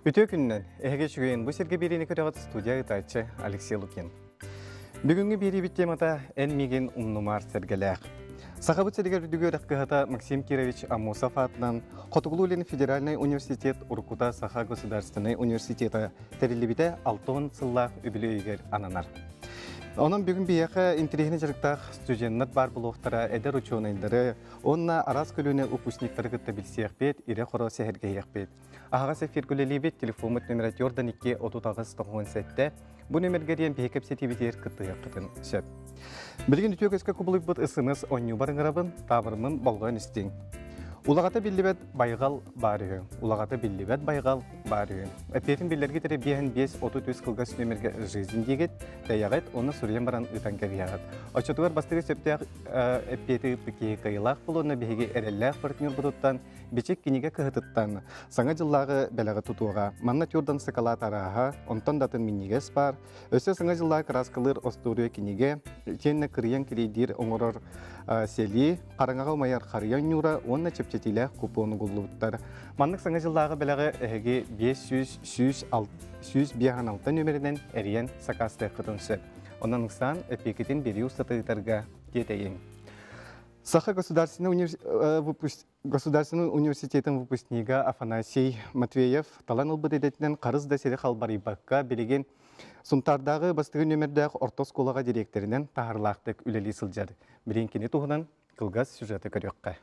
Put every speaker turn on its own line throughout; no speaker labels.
Үтүө күнүнэн! Эһиги үчүгэйин бу сиргэ биэриини көрөҕүт студия ыытааччы Алексей Лукин. Бүгүҥҥү биэриибит темата «Эн миигин умнумаар сэргэлээх». Сахабыт сиригэр үрдүк үөрэх кыһата Максим Кирович Аммосов аатынан Хотугулуу-Илин федеральнай университет уруккута Саха государственнай университета тэриллибитэ 60 сыллаах үбүлүөйүгэр ананар. Онон бүгүн биһиэхэ интэриэһинэй дьарыктаах студеннар баар буолуохтара, эдэр учуонайдары уонна араас көлүөнэ выпускниктары кытта билсиэхпит, ирэ-хоро сэһэргэһиэхпит. Аһаҕас эфиргэ үлэлиибит, телефоммут номера 42 38 97. Бу нөмергэ диэн биһи кэпсэтиибитигэр кыттыһыаххытын сөп. Билигин үтүө көскө кубулуйбут СМС оонньуубар ыҥырабын, таабырыммын болҕойон истиҥ. Улаҕата биллибэт байҕал баар үһү. Улаҕата биллибэт байҕал баар үһү. Эппиэтин биллэргит эрэ биэһин 5 33 кылгас нөмергэ жизнь диигит, тэйэҕит, уонна суруйан баран ыытан кэбиһэҕит. Оччотугар бастакы сөптөөх эппиэти ыыппыт киһи кыайыылаах буолуонна биһиги эрэллээх партнербутуттан Бичик кинигэ кыһатыттан Саҥа дьыллааҕы бэлэҕи тутуоҕа. Манна тюрдан сакалаат арааһа, онтон да атын минньигэс баар. Өссө Саҥа дьыллааҕы кырааскалыыр остуоруйа кинигэ, итиэннэ кырыйан кириэйдиир оҥорор сэлии, хараҥаҕа умайар харыйа оонньуура уонна чэпчэтиилээх купон угуллубуттар. Маннык Саҥа дьыллааҕы бэлэҕи эһиги 500 100 156 нүөмэринэн эрийэн сакаастыаххытын сөп. Онон ыксаан эпиэкитин биэрии устата ыытарга тиэтэйиҥ. Саха государственный Государственный университетын выпускнига Афанасий Матвеев талан ылбыт идэтинэн харыс да сири халбарыйбакка билигин Сунтаардааҕы бастакы нүөмэрдээх орто оскуолаҕа дириэктэринэн таһаарыылаахтык үлэлии сылдьар. Билигин кини туһунан кылгас сюжеты көрүөххэ.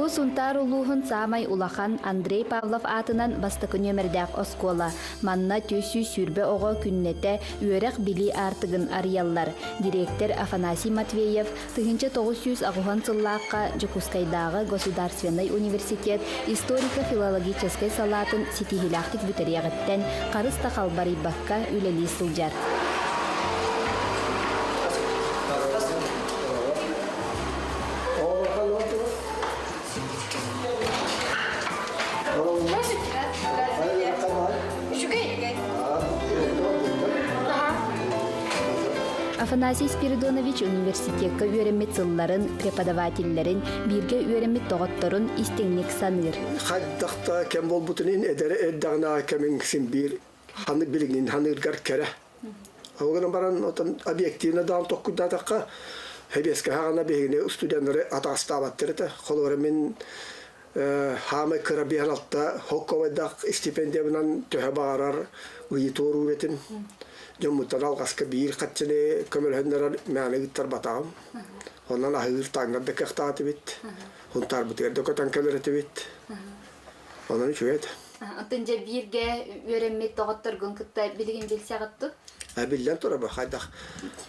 Бу Сунтаар улууһун саамай улахан Андрей Павлов аатынан бастакы нүөмэрдээх оскуола. Манна 420 оҕо күннэтэ үөрэх-билии аартыгын арыйаллар. Дириэктэр Афанасий Матвеев 1980 сыллаахха Дьокуускайдааҕы государственнай университет историко-филологическай салаатын ситиһиилээхтик бүтэриэҕиттэн харыс да халбарыйбакка үлэлии сылдьар. Афанасий Спиридонович университекка үөрэммит сылларын, преподавателлэрин, бииргэ үөрэммит доҕотторун истиҥник саныыр.
Хайдах да кэм буолбутун иһин эдэр эрдэҕинээҕи кэмиҥ син биир ханнык билигин ханыыргар кэрэ. Ол гынан баран отон объективно даҕаны толкуйдаатахха, сэбиэскэ саҕана биһигини студеннары атаҕастаабаттар этэ. Холобура мин хаамай кыра биэһэн алта холкуобайдаах стипендиябынан төһө баҕарар ыйы туоруур этим. Дьоммуттан алҕаска биир хаччыны көмөлөһөннөрөр мээнэ ыыттарбатаҕым. Онон аһыыр таҥнар да кыахтаах этибит. Хунтаарбытыгар да көтөн кэлэр этибит. Онон үчүгэй этэ.
Оттон дьэ бииргэ үөрэммит доҕотторгун кытта билигин билсэҕит дуо?
Биллэн турар, хайдах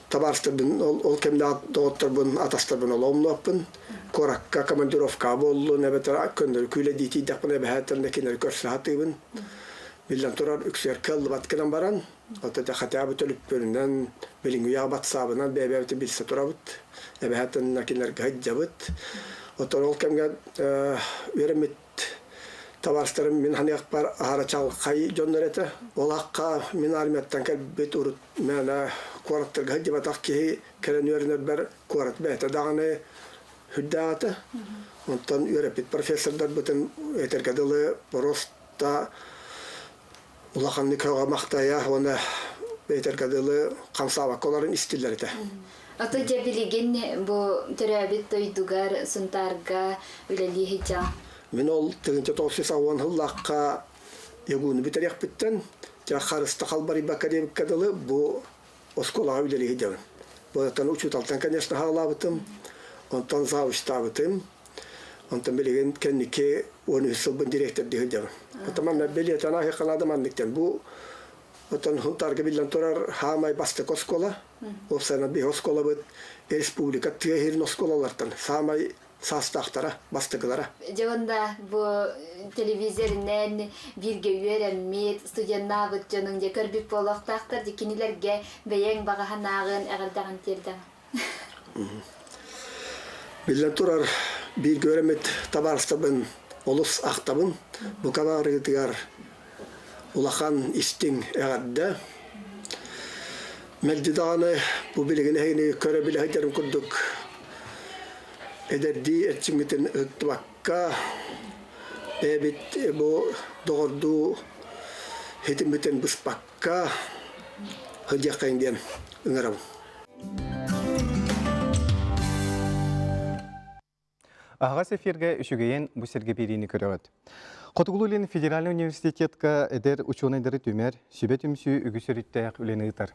табаарыстарбын ол, ол кэмнээх доҕотторбун, атастарбын олоҕумнуоппун. Куоракка командировка буоллун, эбэтэр көннөрү күүлэдии тиийдэхпинэ эбэһээтэринэ кинилэри көрсө сатыыбын. Биллэн турар, үксүгэр кыаллыбат гынан баран, оттон хотя бы төлөппүөнүнэн, билиҥҥи үйэҕэ батсаабынан бэйэ-бэйэбитин билсэ турабыт. Эбэһээтэринэ кинилэргэ сылдьабыт. Оттон ол кэмҥэ үөрэммит Табаарыстарым мин саныахпар аһара чаҕылхай дьоннор этэ. Ол акка мин армияттан кэлбит урут мээнэ куораттарга сылдьыбатах киһи кэлэн үөрэнэрбэр куорат бэйэтэ даҕаны сүрдээх этэ. Онтон үөрэппит профессордарбытын этэргэ дылы просто улаханнык көҕө-махтайа уонна этэргэ дылы хамсаабакка олорон истиллэр этэ.
Ото дьэ билигин бу төрөөбүт дойдугар Сунтаарга үлэлии сылдьаҕын.
Мин ол 1990 сыллаахха ЯГУ-ну бүтэриэхпиттэн дьэ харыста халбарыйбакка диэбиккэ дылы бу оскуолаҕа үлэлии сылдьабын. Бу учууталтан, конечно, хаалаабытым, онтон завучтаабытым, онтон билигин кэнники 13 сылбын директордыы сылдьабын. Оттон манна билиэтэн аһыахханаада маннык диэн бу оттон Сунтаарга биллэн турар хаамай бастакы оскуола, уопсайынан биһи оскуолабыт республика тыа иһирин оскуолалартан саамай саастаахтара, бастакылара.
Дьэ уонна бу телевизоринэн бииргэ үөрэммит, студеннаабыт дьонуҥ дьэ көрбүт буолуохтаахтар. Дьэ кинилэргэ бэйэҥ баҕа санааҕын, эҕэрдэҕин тиэрдэҕин.
Биллэн турар, бииргэ үөрэммит табаарыстарбын олус ахтабын. Бука баарыгытыгар улахан истиҥ эҕэрдэ. Мэлдьи даҕаны бу билигин эһигини көрө-билэ сылдьарым курдук эдэрдии эрчиммитин ыһыктыбакка, бэйэбит бу доҕордуу ситиммитин быспакка сылдьыаххайыҥ диэн ыҥырабын.
Аһаҕас эфиргэ үчүгэйин бу сиргэ биэриини көрөҕүт. Хотугулуу-Илин федеральнай университетка эдэр учуонайдары түмэр, сүбэ түмсүү үгүс өрүттээх үлэни ыытар.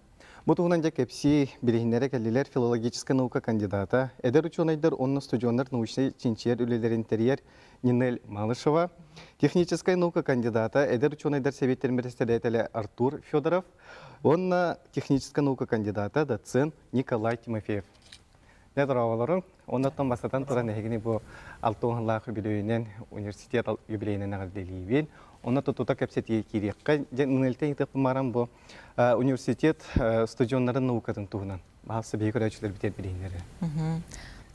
Бу туһунан дьэ кэпсии, билиһиннэрэ кэллилэр филологическай наука кандидата, эдэр учуонайдар уонна студеннар научнай чинчийэр үлэлэрин тэрийэр Нинель Малышева, техническай наука кандидата, эдэр учуонайдар сэбиэттэрин бэрэссэдээтэлэ Артур Федоров уонна техническай наука кандидата, доцент Николай Тимофеев. Дьэ, дорооболорун. Оннуттан бастатан туран эһигини бу 60 сыллаах үбүлүөйүнэн университет юбилейынан эҕэрдэлиибин. Онно тута кэпсэтии киириэххэ. Дьэ, Нинельтэн ыытыахпын баран бу университет студеннарын наукатын туһунан. Баһаалыста биһиги көрөөччүлэрбитигэр билиһиннэрэ.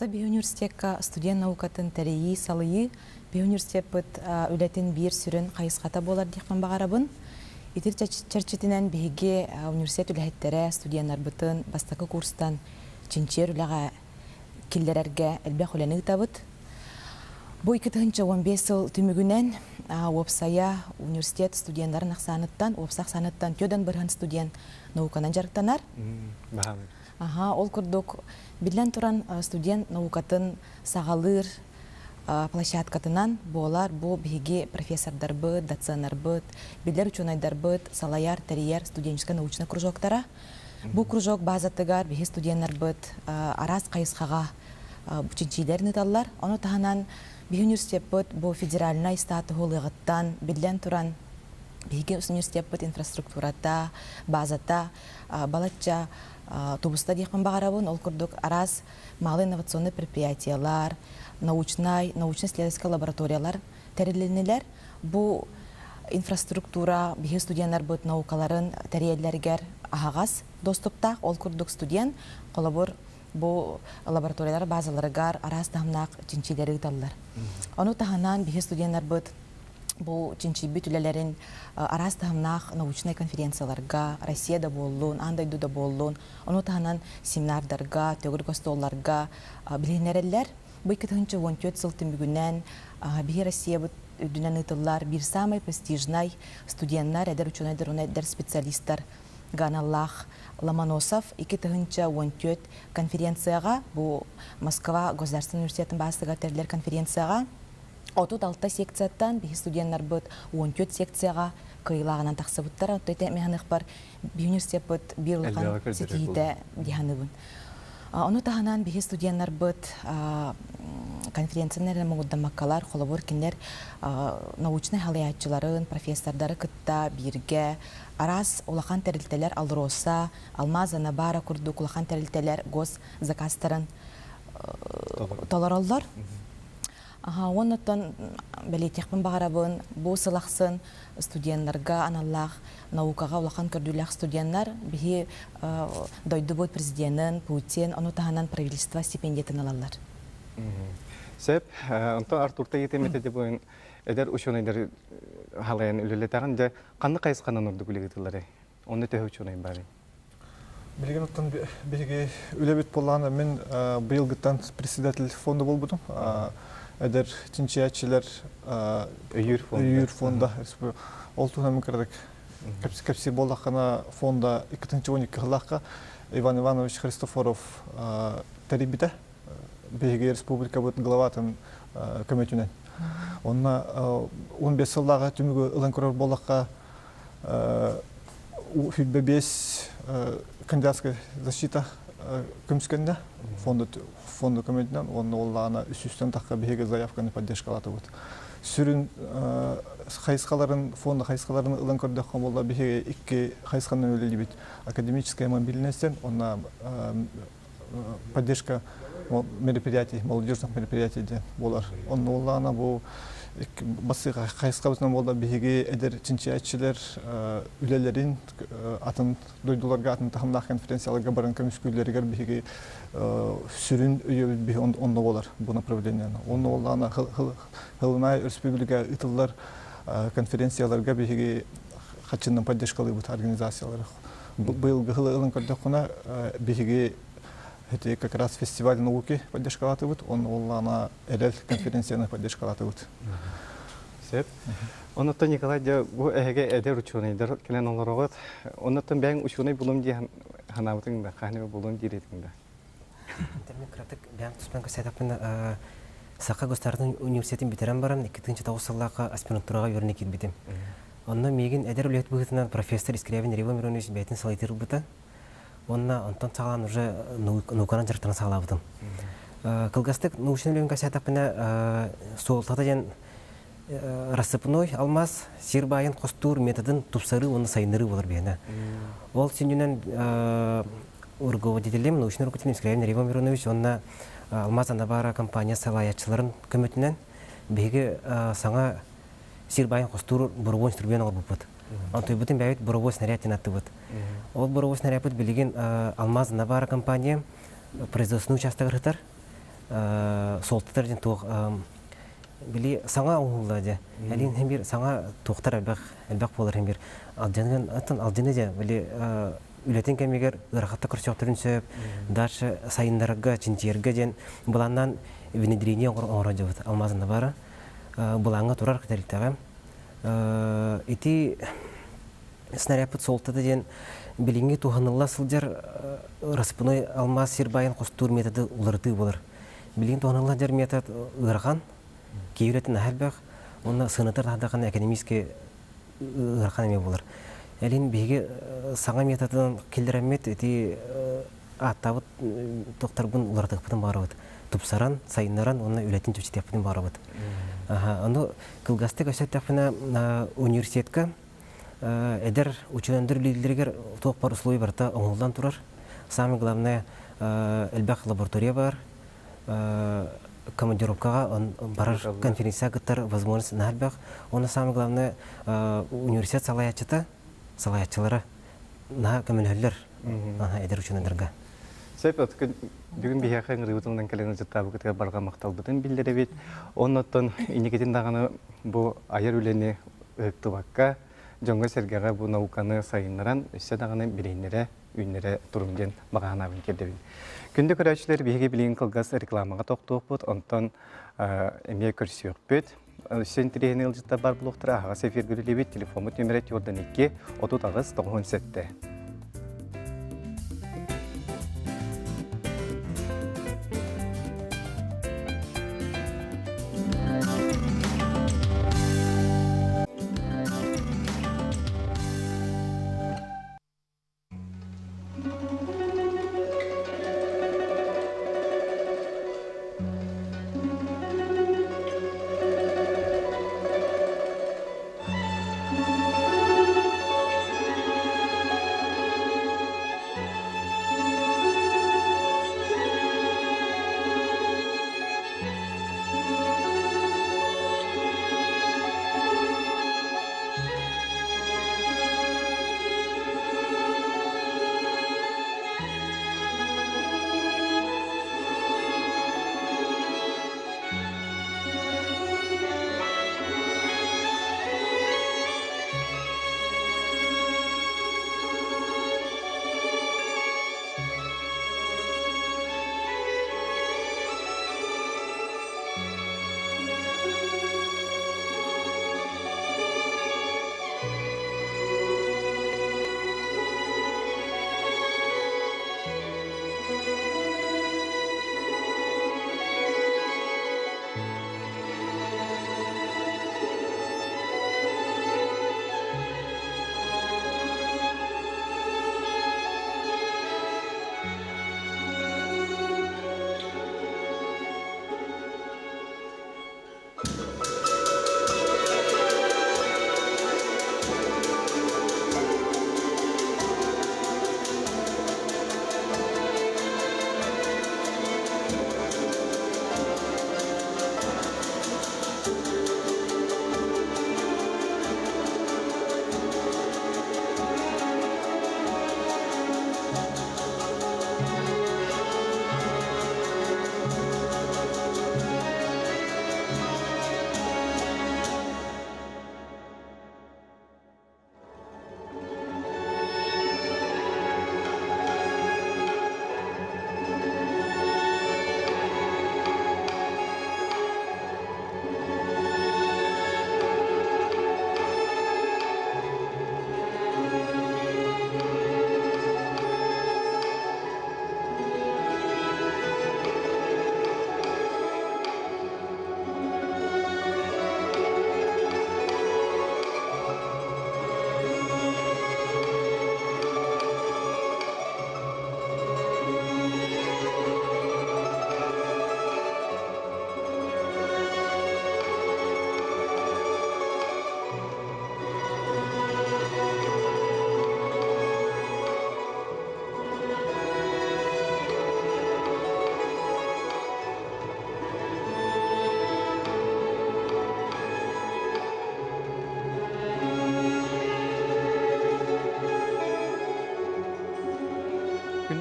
Биһи университекка студент наукатын тэрийии, салайыы биһи университеппыт үлэтин биир сүрүн хайысхата буолар диэхпин баҕарабын. Итир чэрчитинэн биһиги университет үлэһиттэрэ студеннарбытын бастакы курстан чинчийэр үлэҕэ киллэрэргэ элбэх үлэни ыытабыт. Бу 2015 сыл түмүгүнэн уопсайа университет студеннарын ахсааныттан, уопсай ахсааныттан 4 бырыһан студент науканан дьарыктанар. Аха, ол курдук, биллэн туран, студент наукатын саҕалыыр площадкатынан буолар бу биһиги профессордарбыт, доценнарбыт, биллэр учуонайдарбыт салайар, тэрийэр студенческай научнай кружоктара. Бу кружок базатыгар биһи студеннарбыт араас хайысхаҕа чинчиилэрин ыыталлар. Ону таһынан биһи университеппыт бу федеральнай статуһу ылыаҕыттан биллэн туран биһиги университеппыт инфраструктурата, базата балачча тубуста диэхпин баҕарабын. Ол курдук араас малые инновационные предприятиялар, научнай, научно-исследовательскай лабораториялар тэрилиннилэр. Бу инфраструктура биһи студеннарбыт наукаларын тэрийэллэригэр аһаҕас доступтаах. Ол курдук студент, холобур, бу лабораториялар базаларыгар араас таһымнаах чинчиилэри ыыталлар. Ону таһынан биһи студеннарбыт бу чинчийбит үлэлэрин араас таһымнаах научнай конференцияларга, Россия да буоллун, аан дойду да буоллун, ону таһынан семинардарга, төгүрүк остуолларга билиһиннэрэллэр. Бу 2014 сыл түмүгүнэн биһи Россиябыт үрдүнэн ыытыллар биир саамай престижнай студеннар, эдэр учуонайдар уонна эдэр специалистар аналлаах Ломоносов 2014 конференцияҕа, бу Москва государственный университетын баасыгар тэриллэр конференцияҕа 36 секцияттан биһи студеннарбыт 14 секцияҕа кыайыылааҕынан тахсыбыттар. Оттон ити механыхпар университеппыт биир улахан ситиһиитэ дии саныыбын. Ону таһынан биһи студеннарбыт конференцияны эрэ муҥурдаммаккалар, холобур, кинилэр научнай халайааччыларын, профессордары кытта бииргэ араас улахан тэрилтэлэр АЛРОСА, Алмаз Анабара курдук улахан тэрилтэлэр госзаказтарын толороллор. Уонна бэлиэтиэхпин баҕарабын, бу сыл ахсын студеннарга аналлаах наукаҕа улахан көрдүүлээх студеннар биһи дойдубут президенин Путин, ону таһынан правительство стипендиятын ылаллар.
Сөп. Онтон Артурта ыйытым этэ эдэр учуонайдар халайан үлэлэтэҕин дьэ ханнык хайысханан ордук үлэ Онно төһө учуонай баарый?
Билигин оттон биһиги үлэбит буоллаҕына мин быйылгыттан председатель фонда буолбутум. Эдэр чинчийээччилэр
өйүүр фонда.
Өйүүр фонда. Ол туһунан мин кыратык кэпсиир буоллаххына фонда 2012 сыллаахха Иван Иванович Христофоров тэрийбитэ. Биһиги республикабыт главатын көмөтүнэн. Онно 15 сыллааҕы түмүгү ылан көрөр буоллахха Сүүрбэ биэс кандидатская защита көмүскэннэ фонда фонда көмөтүнэн уонна уоллаҕына үс сүүстэн тахха биһиги заявканы поддержкалаатыбыт. Сүрүн хайысхаларын фонда хайысхаларын ылан көрдөххө буолла биһиги икки хайысханан үлэлиибит. Академическая мобильность уонна поддержка мероприятий, молодежных мероприятий диэн буолар. Онно буоллаҕына бу бассыга хайысхабытынан буолла биһиги эдэр чинчийээччилэр үлэлэрин атын дойдуларга атын таһымнаах конференцияларга баран көмүскүүллэригэр биһиги сүрүн өйөбүт биһи онно буолар бу направлениены. Онно буоллаҕына Хылынай өрөспүүбүлүкэ ыытыллар конференцияларга биһиги хаччыннан поддержкалыыбыт организациялары. Быйылгы сылы ылан көрдөххүнэ, биһиги эти как раз фестиваль науки поддержкалаатыбыт, он оллаана эрэл конференцияны поддержкалаатыбыт.
Сөп. Оннуттан Николай дьэ бу эһиги эдэр учуонайдар кэлэн олороҕут. Оннуттан бэйэҥ учуонай булум дии санаабытыҥ да, хаһан эмэ булуом диир этиҥ да.
Интернет кыратык бэйэм туспан кэпсээтэхпинэ Саха государственнай университетын бүтэрэн баран 2009 сыллаахха аспирантураҕа үөрэнэ киирбитим. Онно миигин эдэр үлэһит быһыытынан профессор Искрябин Рива Миронович бэйэтин салайтарбыта. Уонна онтон саҕалаан уже науканан дьарыктана саҕалаабытым. Кылгастык научнай үлэбин кэпсээтэхпинэ суолтата диэн рассыпной алмаз сир баайын хостуур методын тупсарыы уонна сайыннарыы буолар биһиэнэ. Ол сүнньүнэн руководителем, научный руководителем Искрябин Рива Миронович уонна Алмаз Анабара компания салайааччыларын көмөтүнэн биһиги саҥа сир баайын хостуур буровой инструмент оҥорбуппут. Онтуйбутун бэйэбит буровой снаряд диэн аттыбыт. Ол буровой снарядпыт билигин Алмаз Навара компания производственный участогар сытар. Суолтатар диэн туох били саҥа оҥоһулла дьэ. Элин хем бир саҥа туохтар элбэх элбэх буолар хем бир алдьаныган аттан алдьаны дьэ били үлэтин кэмигэр ыарахатта көрсөхтөрүн сөп дальше сайыннарарга чинчийэргэ диэн былааннаан внедрение оҥоро дьыбыт Алмаз Навара былааҥҥа турар тэрилтэҕэ. Ити снарядпыт суолтата диэн билиҥҥи туһанылла сылдьар распыной алмаас сир баайын хостуур методы уларытыы буолар. Билигин туһанылла сылдьар метод ыарахан, киһи наһаа элбэх, уонна сыанатар таһдаҕына экономически ыарахан эмиэ буолар. Элин биһиги саҥа методынан киллэрэммит ити ааттаабыт тохторбун уларытыахпытын баҕарабыт. Тупсаран, сайыннаран уонна үлэтин чэпчэтиэхпитин баҕарабыт. Ону кылгастык өссөттөхпүнэ университетка эдэр учуонайдар үлэлииллэригэр туох бар условия барыта оҥоһуллан турар. Самое главное элбэх лаборатория бар. Командировкаҕа барар конференция кыттар возможность наһаа элбэх. Уонна самое главное университет салайааччыта, салайааччылара наһаа көмөлөһөллөр эдэр учуонайдарга.
Сөп, бүгүн биһиэхэ ыҥырыыбытынан кэлэн ылдьыттаабыкытыгар барҕа махталбытын биллэрэбит. Оннуттан инникитин даҕаны бу айар үлэни ыһыктыбакка, дьоҥҥо-сэргэҕэ бу науканы сайыннаран, өссө даҕаны билиһиннэрэ, үүннэрэ туруҥ диэн баҕа санаабын тиэрдэбин. Күндү көрөөччүлэр, биһиги билигин кылгас рекламаҕа тохтуохпут, онтон эмиэ көрсүөхпүт. Өссө интэриэһинэй ыалдьыттар бар булуохтара аһаҕас эфиргэ үлэлиибит. Телефоммут нүөмэрэ 42 38 97.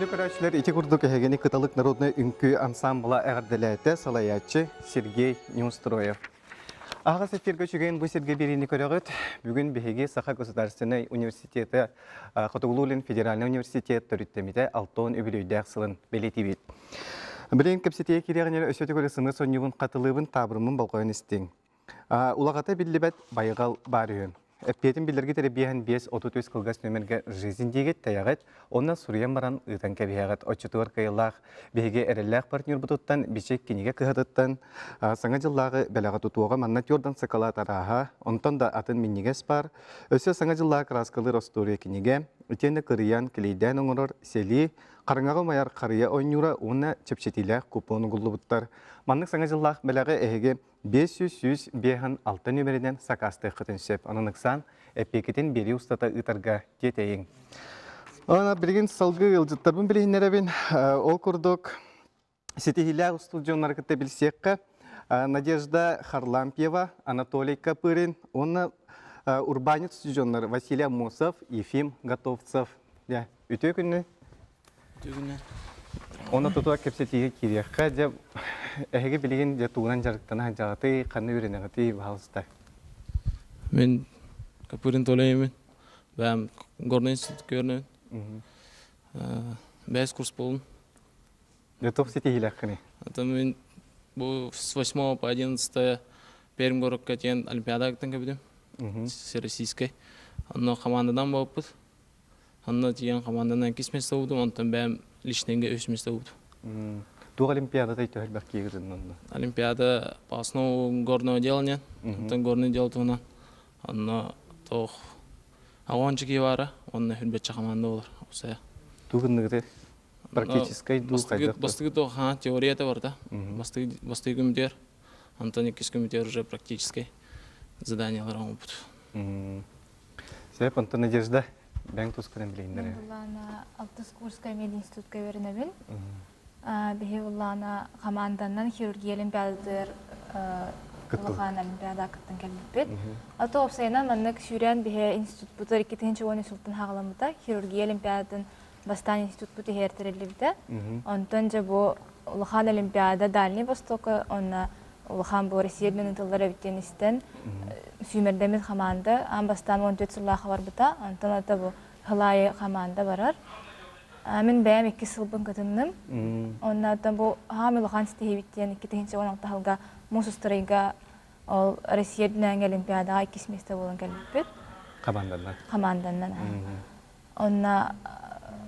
Күндү көрөөччүлэр ити курдук эһигини Кыталык народнай үҥкүү ансамбла эҕэрдэлээтэ салайааччы Сергей Неустроев. Аһаҕас эфиргэ үчүгэйин бу сиргэ биэриини көрөҕүт. Бүгүн биһиги Саха государственнай университета Хотугулуу-Илин федеральнай университет төрүттэммитэ 60 үбүлүөйдээх сылын бэлиэтиибит. Билигин кэпсэтиигэ киириэҕинэ өссө төгүл сымыы сонньуубун хатылыыбын, таабырыммын болҕойон истиҥ. Улаҕата биллибэт байҕал баар үһү. Эппиэтин билэргит эрэ биэһэн 5-33 кылгас нүөмэргэ «Жизнь» диигит, тэйэҕит, уонна суруйан баран ыытан кэбиһэҕит. Оччотугар кыайыылаах биһиги эрэллээх партнербутуттан Бичик кинигэ кыһатыттан Саҥа дьыллааҕы бэлэҕи тутуоҕа манна тюрдан сакалаат арааһа, онтон да атын минньигэс баар. Өссө Саҥа дьыллааҕы кырааскалыыр остуоруйа кинигэ, итиэннэ кырыйан, килийдээн оҥорор сэлии, хараҥаҕа умайар харыйа оонньуура уонна чэпчэтиилээх купон угуллубуттар. Маннык Саҥа дьыллаах бэлэҕи эһиги 500 156 нүөмэринэн сакаастыаххытын сөп. Онон ыксаан, эппиэккитин биэрии устата ыытарга тиэтэйиҥ. Ана билигин салгыы ыалдьыттарбын билиһиннэрэбин. Ол курдук ситиһиилээх устудьуоннары кытта билсиэххэ Надежда Харлампьева, Анатолий Копырин уонна урбаанньыт устудьуоннар Василий Аммосов, Ефим Готовцев. Үтүө күнү.
Үтүө күнү.
Онно тутуа кэпсэтиигэ киириэххэ, дьэ, эһиги билигин дьэ тугунан дьарыктана сылдьаҕытый, ханна үөрэнэҕитий, баһаалыста.
Мин Копырин Толя Бэм Горный институт көрнөн. Бэс курс болун.
Дьэ туох ситиһиилээххиний?
Это мин бу с 8 по 11 Пермь городка диэн олимпиада кыттан кэбитим. Всероссийской. Онно командадан буолбут. Онно тиийэн команданан иккис место буолбутум, онтон бэйэм личныйга үс место буолбутум.
Туох олимпиада төһөлбөх киирин онно?
Олимпиада по основу горного дела нет. Онтон горное дело туһунан онно туох агончик баара, онно хүрбэтчэ команда болар. Усая.
Тугунныгыты практическай дуу хайдах?
Бастыгы туох теорията бар да. Бастыгы бастыгы көмүтер. Онтон иккис көмүтер уже практический заданиялар оҥорбут.
Сөп, онтон Надежда, бэҥ тускунан билиһиннэрэ.
Буллаана алтыс курска мединститутка үөрэнэбин. Биһи буллаана команданан хирургия олимпиадатыгар улахан олимпиада кыттан кэлбиппит. Ато опсайынан маннык сүүрэн биһи институтпутар 2010 сылтан хаҕаламмыта. Хирургия олимпиадатын бастаан институтпут иһэр тэриллибитэ. Онтон дьэ бу улахан олимпиада Дальний Востока онно улахан бу Россия үрдүнэн тыллар эбиттиэн истэн сүүмэрдэммит команда аан бастаан 14 сыллаах барбыта. Онтон ата бу хылаайы команда барар. Мин бэйэм икки сылбын кытынным. Оннооттон бу хаам улахан ситиһибиттиэн 2016 сылга муус устарыйга ол Россия үрдүнээҥи олимпиадаҕа иккис место буолан кэлбиппит.
Команданан.
Команданан. Онно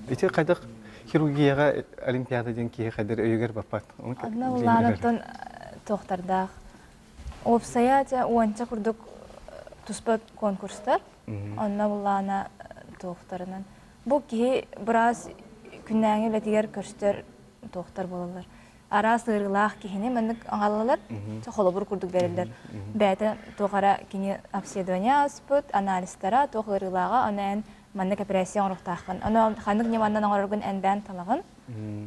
Ити хайдах хирургияҕа олимпиада диэн киһи хайдар өйүгэр баппат.
Онно улаанаттан туохтардаах. Уопсайа дьэ уонча курдук туспа конкурстар. Онно буллаана туохтарынан. Бу киһи быраас күннээҥи үлэтигэр көрсөр туохтар буолаллар. Араас ыарыылаах киһини маннык аҕалалар, холобур курдук бериллэр. Бэйэтэ туох эрэ кини обследование ааспыт, анализтара, туох ыарыылааҕа, ону эн маннык операция оҥоруохтааххын. Ону ханнык ньыманан оҥороргун эн бэйэн талаҕын.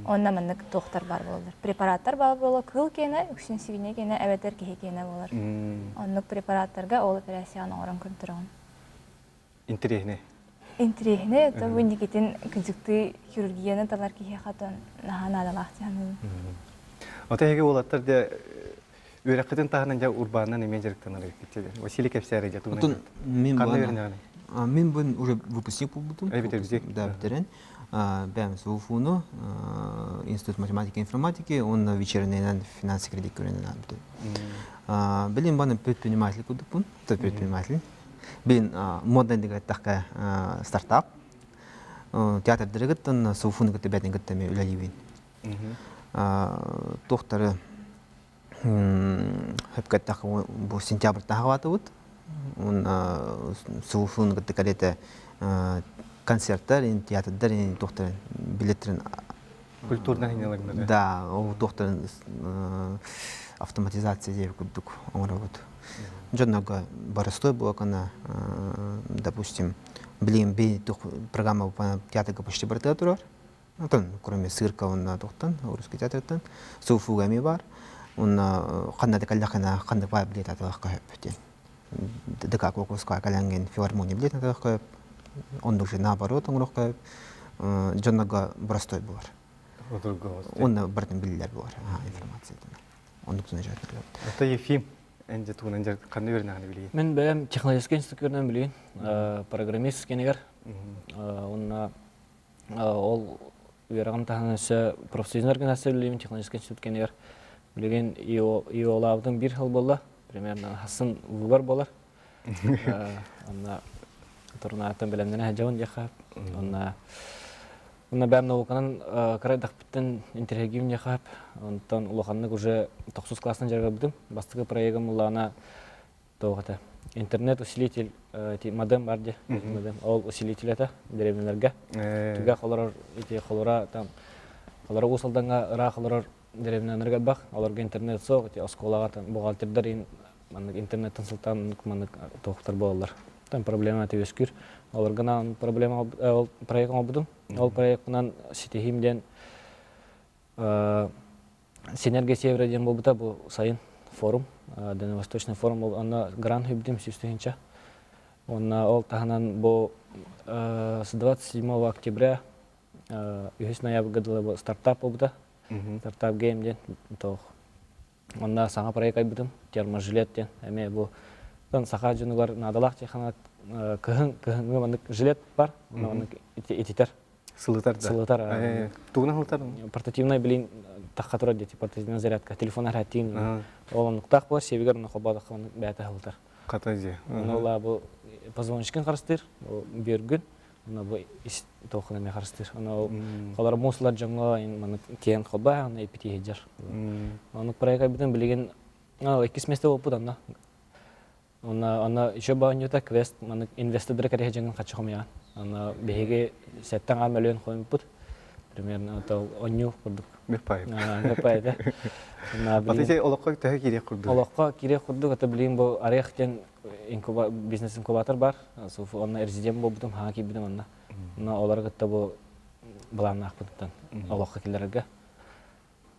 Онно маннык туохтар баар буолаллар. Препараттар баар буолар, кыыл киэнэ, үксүн свинья киэнэ, эбэтэр киһи киэнэ буолар. Оннук препараттарга ол операцияны оҥорон көрдөрөҕүн.
Интэриэһинэй.
Интэриэһинэй, это бу инникитин кыдьыктыы хирургияны талар киһиэхэ наһаа наадалаах дии
Ото эһиги уолаттар дьэ үөрэххитин таһынан дьэ урбаанынан эмиэ дьарыктанар эбиккит. Василий кэпсээрэй дьэ тугунан
Мин
ханна үөрэнэҕиний?
Мин бун уже выпускник буолбутум.
Эбит
Да, бүтэрэн. Бэм СУФУну, Институт математики и информатики, он вечернейнен финансы кредит көрөнөн бүтүн. Билин баны предприниматель кудуппун, предприниматель. Билин модный дигаттахка стартап. Театр дырыгыттан СУФУну кытта бэтин кытта мен үлэлиибин. Туохтары хөпкөттөх бу сентябрьта хаватыбыт. Он СУФУну кытта калете концерттар, театрдар, туохтарын билеттерин
Культурный хинелэгнere.
Да, ол туохтарын автоматизация диэбит курдук оҥоробут. Дьоннорго барыстой буолакана, допустим, билигин би программа театрга почти барыта турар. Онтон, кроме цирка, онна туохтан, русский театртан, СУФУга эми бар. Онна ханна да каллахына ханна бар билет атылахка хөп. ДК Кокуска каланген филармония билет атылахка хөп. Оннук же наоборот оҥорохха хөп. Дьоннорго простой буолар. Онно барытын биллэр буолар информация. Оннук туна дьарыктанар.
Это Ефим энже тугунан ханна үөрэнэҕин билигин?
Мин бэйэм технологическай институт үөрэнэн билигин. Программист кэнигэр. Онно ол үөрэҕим таһынан өссө профсоюзный организация үлэлиибин технологическай институт кэнигэр. Билигин ИО-лаабытым биир сыл буолла. Примерно хасын выбор буолар. Онно турнааттан бэлэмнэнэ сылдьабын диэххэ. Онно Онно бэйэм науканан кыра эрдэхпиттэн интэриэһиргиибин диэххэ сөп. Онтон улаханнык уже тохсус класстан дьарыгырбытым. Бастакы проегым улаана туох этэ интернет-усилитель ити модем бар дии модем ол усилитель этэ дэриэбинэлэргэ түгэх олорор ити холура там холоро Уус Алдаҥҥа ыраах олорор дэриэбинэлэргэ элбэх олорго интернет суох ити оскуолаҕа там бухгалтердар маннык интернеттэн сылтаан маннык туохтар буолаллар там проблема ити үөскүүр олорго проблема ол проект оҥорбутум ол проекпынан ситиһиим диэн Синергия Севера диэн буолбута бу сайын форум, Дальневосточный форум ол онно грант хүбдүм сүүс тыһыынча. Уонна ол таһынан бу с 27 октября үһүс ноябрьга дылы бу стартап буолбута. Стартап гейм диэн тоох. Онно саҥа проект айбытым, терможилет диэн. Эмиэ бу саха дьонугар наадалаах технолог кыһын кыһыҥҥы маннык жилет бар, онно маннык ититэр.
Сылытар да.
Сылытар.
Тугунан сылытар?
Портативный билин тахха турар дети, портативная зарядка, телефон араттин. Ол оннуктаах буолар, сиэбигэр онно холбоодоххо оннук бэйэтэ сылытар.
Хата дьиэ.
Онно ола бу позвоночкин харыстыыр, бүөргүн, онно бу ис туоххун эмиэ харыстыыр. Онно ол холор муслар дьоҥҥо маннык киэн холбоо, онно иппитии сылдьар. Оннук проект айбытын билигин иккис месте буолбут онно. Онно онно еще баанньута квест маннык инвестордары кэриһэ дьоҥҥун хаччы хомуйаҕын. Онно биһиги сэттэн аҕа мөлүйүөн хомуйбуппут. Примерно это онньуу курдук.
Мөппай.
Мөппай этэ.
Аты олоххо төһө киириэх курдук?
Олоххо киириэх курдук, это билигин бу Орех диэн бизнес-инкубатор бар. Онно резидент буолбутум, хаҥа киирбитим онно. Онно олору кытта бу былааннаахпытыттан олоххо киллэрэргэ.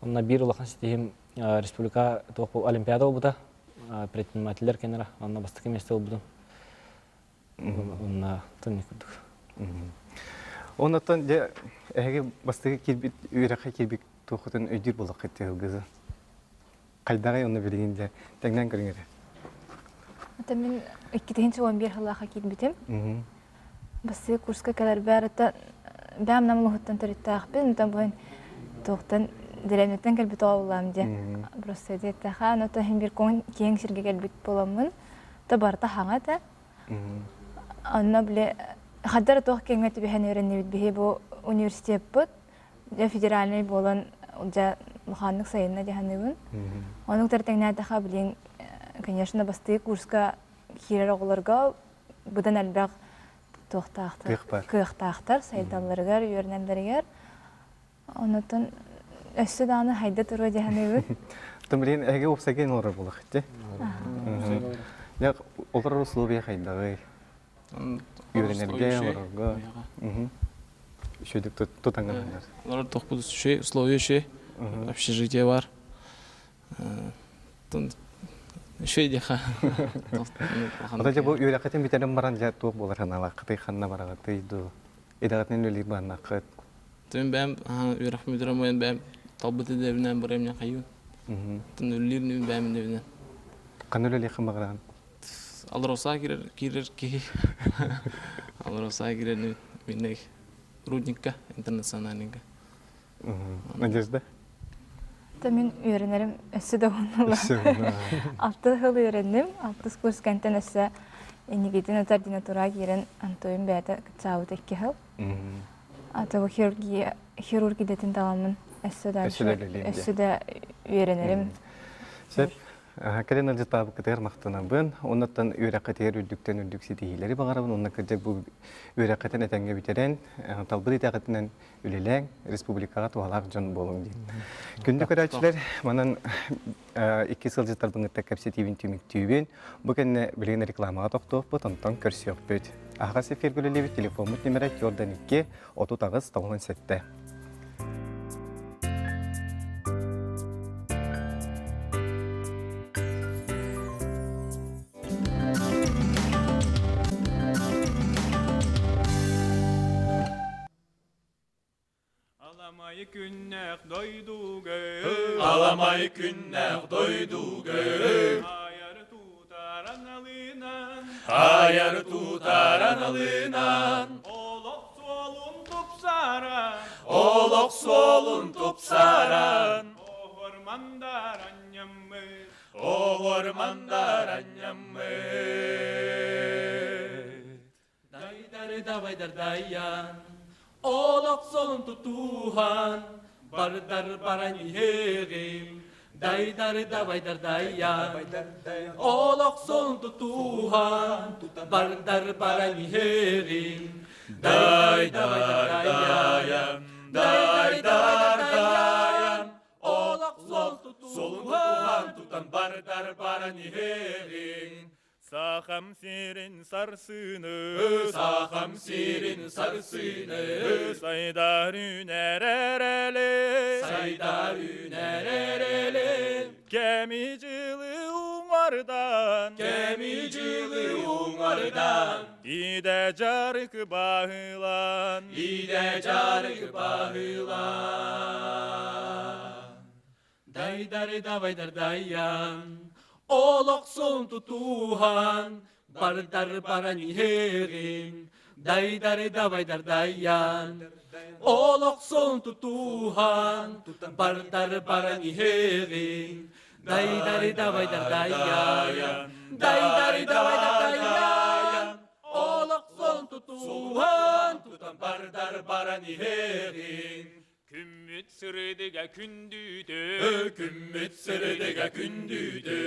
Онно биир улахан ситиһим республика туох олимпиада буолбута. Предпринимателлэр кэннэрэ онно бастакы миэстэ ылбытым. Онно тынны курдук.
Оннотон дьэ эһиги бастакы киирбит үөрэххэ киирбит туоххутун өйдүүр буоллаххыт тыһылгызы. Хайдаҕый онно билигин дьэ тэҥнээн көрүҥ эрэ.
Это мин 2011 сыллаахха киирбитим. Бастакы курска кэлэрбэр это бэм нам улуһуттан төрүттээхпин, онтон буһун туохтан дэриэбинэттэн кэлбит оҕоллаам диye. Просто диэттэхэ, ону то иһин биир киэҥ сиргэ кэлбит буоламмын, то барыта хаҥа этэ. Онно били хаддар туох киэҥҥэ түбэһэн үөрэннибит биһи бу университеппыт дьэ федеральный буолан дьэ улаханнык сайынна дии саныыбын. Оннук тэҥнээтэхэ билин конечно бастакы курска киирэр оҕолорго быдан элбэх туохтаахтар кыахтаахтар сайдалларыгар үөрэнэллэригэр онотон өссө даҕаны хайда туруо дии саныыбын.
Тым билин эһиги уопсайга олорор буолахыт дии. Олорор условия хайдаҕый? Үөрэнэргэ, олорорго. Үчүгдүк тутаҥҥаннар.
Олорор тохпут үчүгэй, условия үчүгэй. Общежитие бар. Үчүгэй диэхэ.
Ата дьэ бу үөрэххитин бүтэрэн баран дьэ туох буолар санаалааххытый, ханна бараҕытый дуу? Идэҕитинэн үлэлиир бааннааххыт?
Тым бэйэм үөрэхпин бүтэрэн баран бэйэм талбыт идэбинэн барыам диэн хайыыбын. Тын үлэлиир нүм бэйэм идэбинэн.
Ханна үлэлиэххин баҕараҕын?
Алроса киирэр киирэр киһи. Алроса киирэр миннэг рудникка интернациональныйга.
Надежда?
Та мин үөрэнэрим өссө да уоннула. Алты сыл үөрэнним. Алтыс курс кэнтэн өссө инникитин ординатура киирэн Антоин бэйэтэ кытсаабыт икки сыл. Ата бу хирургия хирург идэтин таламмын өссө да өссө да үөрэнэрим.
Сөп. Кэлин ыалдьыттаабыккытыгар махтанабын. Оннуттан үөрэххитигэр үрдүктэн үрдүк ситиһиилэри баҕарабын. Онно кырдьык бу үөрэххитин этэҥҥэ бүтэрэн, талбыт итэҕитинэн үлэлээҥ, республикаҕа туһалаах дьон буолуҥ диэн. Күндү көрөөччүлэр, манан икки сылдьыттарбын кытта кэпсэтиибин түмүктүүбүн. Бу кэннэ билигин рекламаҕа тохтуохпут, онтон көрсүөхпүт. Аһаҕас эфиргэ үлэлиибит телефоммут нүмерэ 4 2 38 97.
Аламай күннээх дойдуга Аламай күннээх дойдуга Айар тутаран алынан Айар тутаран алынан Олох суолун тупсаран Олох суолун тупсаран Оһор мандаранньаммыт Оһор мандаранньаммыт Дайдары давайдар дайан, олох солун тутуһан, бардар баран иһэҕим. Дайдары давайдар дайан, олох солун тутуһан, бардар баран иһэҕим. Дайдар дайан, дайдар дайан, олох солун тутуһан, тутан бардар баран иһэҕим. Сахам сирин сарсыны, сахам сирин сарсыны, сайдар үнэр эрели, сайдар үнэр эрели, кэми жылы уҥардан, кэми жылы уҥардан, иде жарык баһылан, иде жарык баһылан. Дайдары давайдар дайан, олох солун тутуһан, бардар баран иһэҕин. Дайдары давайдар дайан, олох солун тутуһан, бардар баран иһэҕин. Дайдары давайдар дайан, дайдары давайдар дайан, олох солун тутуһан, тутан бардар баран иһэҕин. Күммүт сырдыга күндүтү, күммүт сырдыга күндүтү,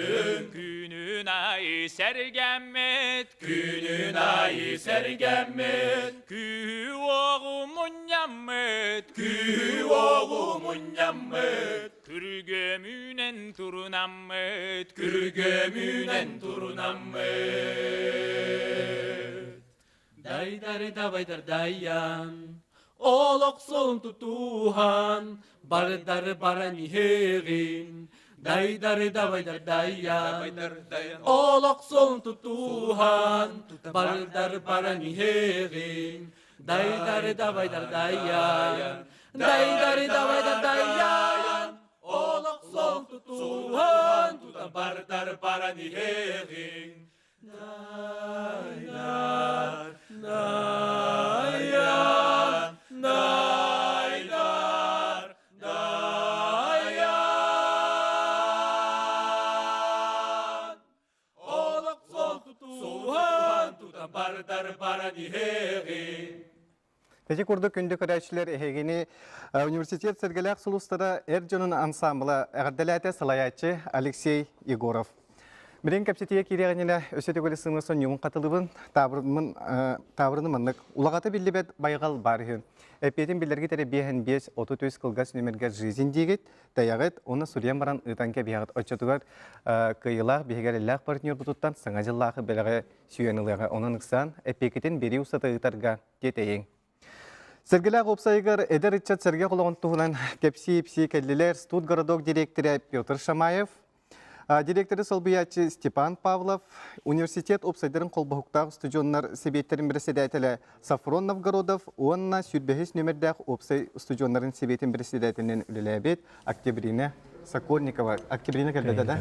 күнүн айы сэргэммит, күнүн айы сэргэммит, күүһү оҕу мунньаммыт, күүһү оҕу мунньаммыт, күргөмүнэн турунаммыт, күргөмүнэн турунаммыт. Дайдары давайдар дайан, олох солун тутуһан, бардары баран иһэҕин. Дайдары давайдар дайан, олох солун тутуһан, бардары баран иһэҕин. Дайдары давайдар дайан, дайдары давайдар дайан, олох солун тутуһан, тутан бардары баран иһэҕин. Найдар, найан, найдар, дайан. Олох сол тутуһан, тутан бардар баран иһэҕин.
Ити курдук күндү көрөөччүлэр эһигини университет сэргэлээх сулустара эр дьонун ансамбла эҕэрдэлээтэ салайааччы Алексей Егоров. Билин кэпсэтиигэ киириэҕининэ өссө төгүл сымы сонньугун хатылыбын таабырыны маннык улаҕата биллибэт байҕал баар үһү. Эппиэтин билэргит эрэ биэһэн биэс 33 кылгас нүмергэ жизнь диигит, тэйэҕит, уонна суруйан баран ыытан кэбиһэҕит. Оччотугар кыайыылаах биһиги эрэллээх партнербутуттан саҥа дьыллаахы бэлэҕи сүүйэн ылыаҕа. Онон ыксаан эппиэкитин биэрии устата ыытарга тиэтэйиҥ. Сэргэлээх уопсайыгар эдэр ыччат сэргэх олоҕун туһунан кэпсии-ипсии кэллилэр студгородок директора Петр Шамаев, директоры солбуйааччы Степан Павлов, университет уопсайдарын холбоһуктаах устудьуоннар сэбиэттэрин бэрэссэдээтэлэ Сафрон Новгородов уонна сүүрбэһис нүөмэрдээх уопсай устудьуоннарын сэбиэтин бэрэссэдээтэлинэн үлэлээбит Октябрина Сокольникова. Октябрина кэлбэтэ да?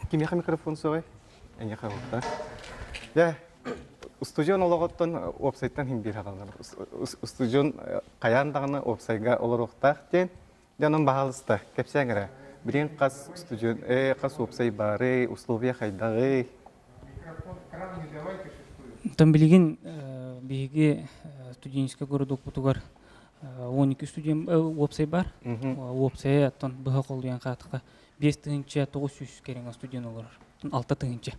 Кимиэхэ микрофон суоҕай? Эйиэхэ уопта. Дьэ, устудьуон олоҕуттан уопсайтан иһин биир хааллар. Устудьуон хайаан даҕаны уопсайга олоруохтаах диэн. Дьэ, онон баһаалыста, кэпсээҥ эрэ. Билигин хас устудьуон, хас уопсай баарый, условия хайдаҕый?
Оттон билигин биһиги студенческай городокпутугар 12 студент уопсай бар. Уопсайа оттон быһа холуйан хаатыка 5900 кэриҥэ студент олорор. 6 тыһыынча.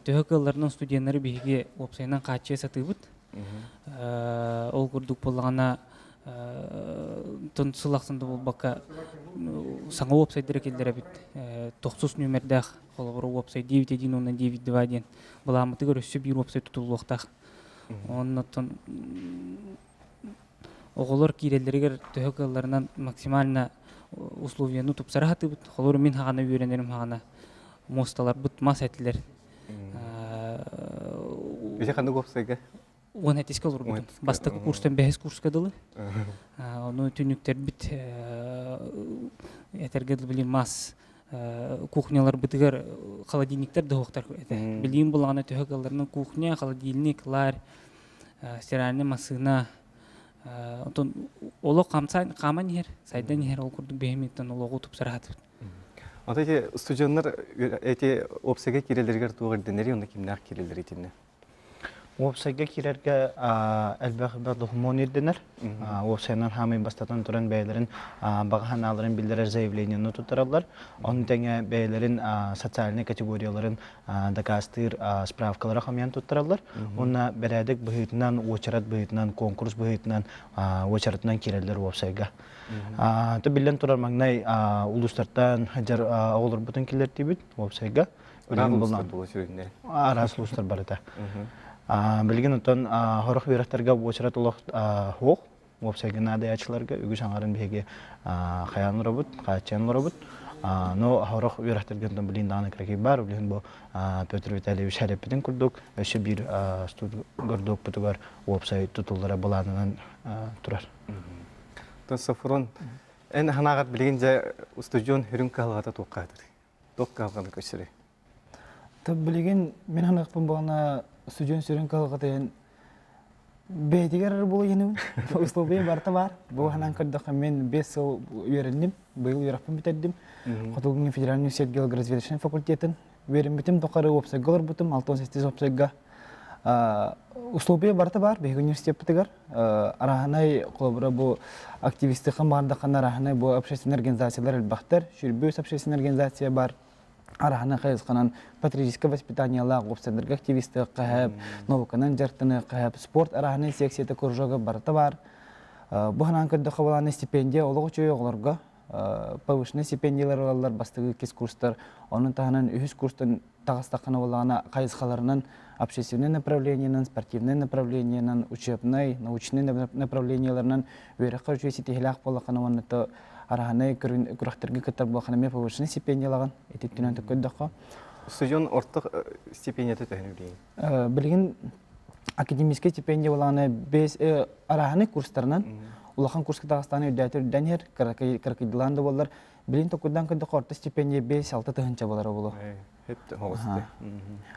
Төһө кыалларынан студеннары биһиги уопсайынан хааччыйа сатыыбыт. Ол курдук буоллаҕына сыл ахсын да буолбакка саҥа уопсайдары киллэрэбит. Тохсус нүөмэрдээх холобура уопсай 9-1 уонна 9-2 диэн былааммытыгар өссө биир уопсай тутуллуохтаах. Оннуттан оҕолор киирэллэригэр төһө кыалларынан максимально условияны тупсара сатыыбыт. Холобур, мин хаҕана үөрэнэрим хаҕана муосталарбыт мас этилэр.
Ити ханнык уопсайга?
17-ке олорбутум. Бастакы курстан бэһис курска дылы. Ону түнүктэрбит этэргэ дылы мас кухняларбытыгар холодильниктар да суохтар этэ. Билигин булаҕына төһө кыалларынан кухня, холодильник, ларь, стиральная массыына. Онтон олох хааман иһэр, сайдан иһэр, ол курдук бэйэмиттэн олоҕу тупсараатыбыт.
Ото эти студеннар эти опсайга киирэлэригэр туох ирдэнэрий, онно кимнээх киирэллэр итиннэ?
Уопсайга киирэргэ элбэх докумуон ирдэнэр. Уопсайынан хаамый бастатан туран бэйэлэрин баҕа санааларын биллэрэр заявлениены туттараллар. Ону тэҥэ бэйэлэрин социальнай категорияларын дакаастыыр справкалары хамыйан туттараллар. Уонна бэрээдэк быһыытынан, уочарат быһыытынан, конкурс быһыытынан уочаратынан киирэллэр уопсайга. То биллэн турар маҥнай улуустартан дьар оҕолорбутун киллэртибит уопсайга.
Ыраах улуустар буола сүрүннээн.
Араас улуустар барыта. Билигин оттон хорох үөрэхтэргэ уочарат олох суох. Уопсайга наадыйааччыларга үгүс аҥарын биһиги хайаан олоробут, хааччыйан олоробут. Но хорох үөрэхтэргэ онтон билин даҕаны кыракый баар. Билигин бу Петр Витальевич эрэппитин курдук өссө биир студгордуокпутугар уопсай тутуллара былаанынан турар.
Оттон Софрон, эн санааҕар билигин дьэ устудьуон үрүҥ кыһалҕата туохха аатырый? Туох кыһалҕаны көрсөрүй?
Билигин мин ханыахпын буолна студент сүрүн кыһалҕата бэйэтигэр була иһиним условия барыта баар. Бу ханан көрдөххө мен 5 сыл үөрэнним, быйыл үөрэхпин бүтэрдим. Хотугу федеральный университет геологоразведочный факультетын үөрэммитим тухары уопсайга олорбутум, 68 уопсайга. Условия барыта баар биһиги университеппытыгар. Араһанай холобура бу активистыхан баардаххана араһанай бу общественный организациялар элбэхтэр. Сүрбүс общественный организация бар. Араһана хайысханан патриотическое воспитаниелаах уопсайдарга активисты каһап, науканан дьарыктаны каһап, спорт араһанай секцията кружога барыта бар. Бу ханан көрдөххө балааны стипендия олох үчүгэй оҕолорго повышенный стипендиялар ылаллар бастакы иккис курстар. Онун таһынан үһүс курстан таҕыстаххына буоллаҕына хайысхаларынан общественный направлениенан, спортивный направлениенан, учебный, научный направлениеларынан үөрэххэ үчүгэй ситиһилээх буоллаххына уонна то араһанай күрэхтэргэ кыттар буоллаххына эмиэ повышенный стипендиялаҕын ититтинэн көрдөххө.
Студент орто стипендията төһөнү билигин?
Билигин академическай стипендия буоллаҕына бес араһанай курстарынан улахан курска таҕыстаҕына үрдээтэ үрдээн иһэр кыракыйдылаан да буоллар Билин токурдан көрдөххө орто стипендия 5-6 тыһыынча болара болу.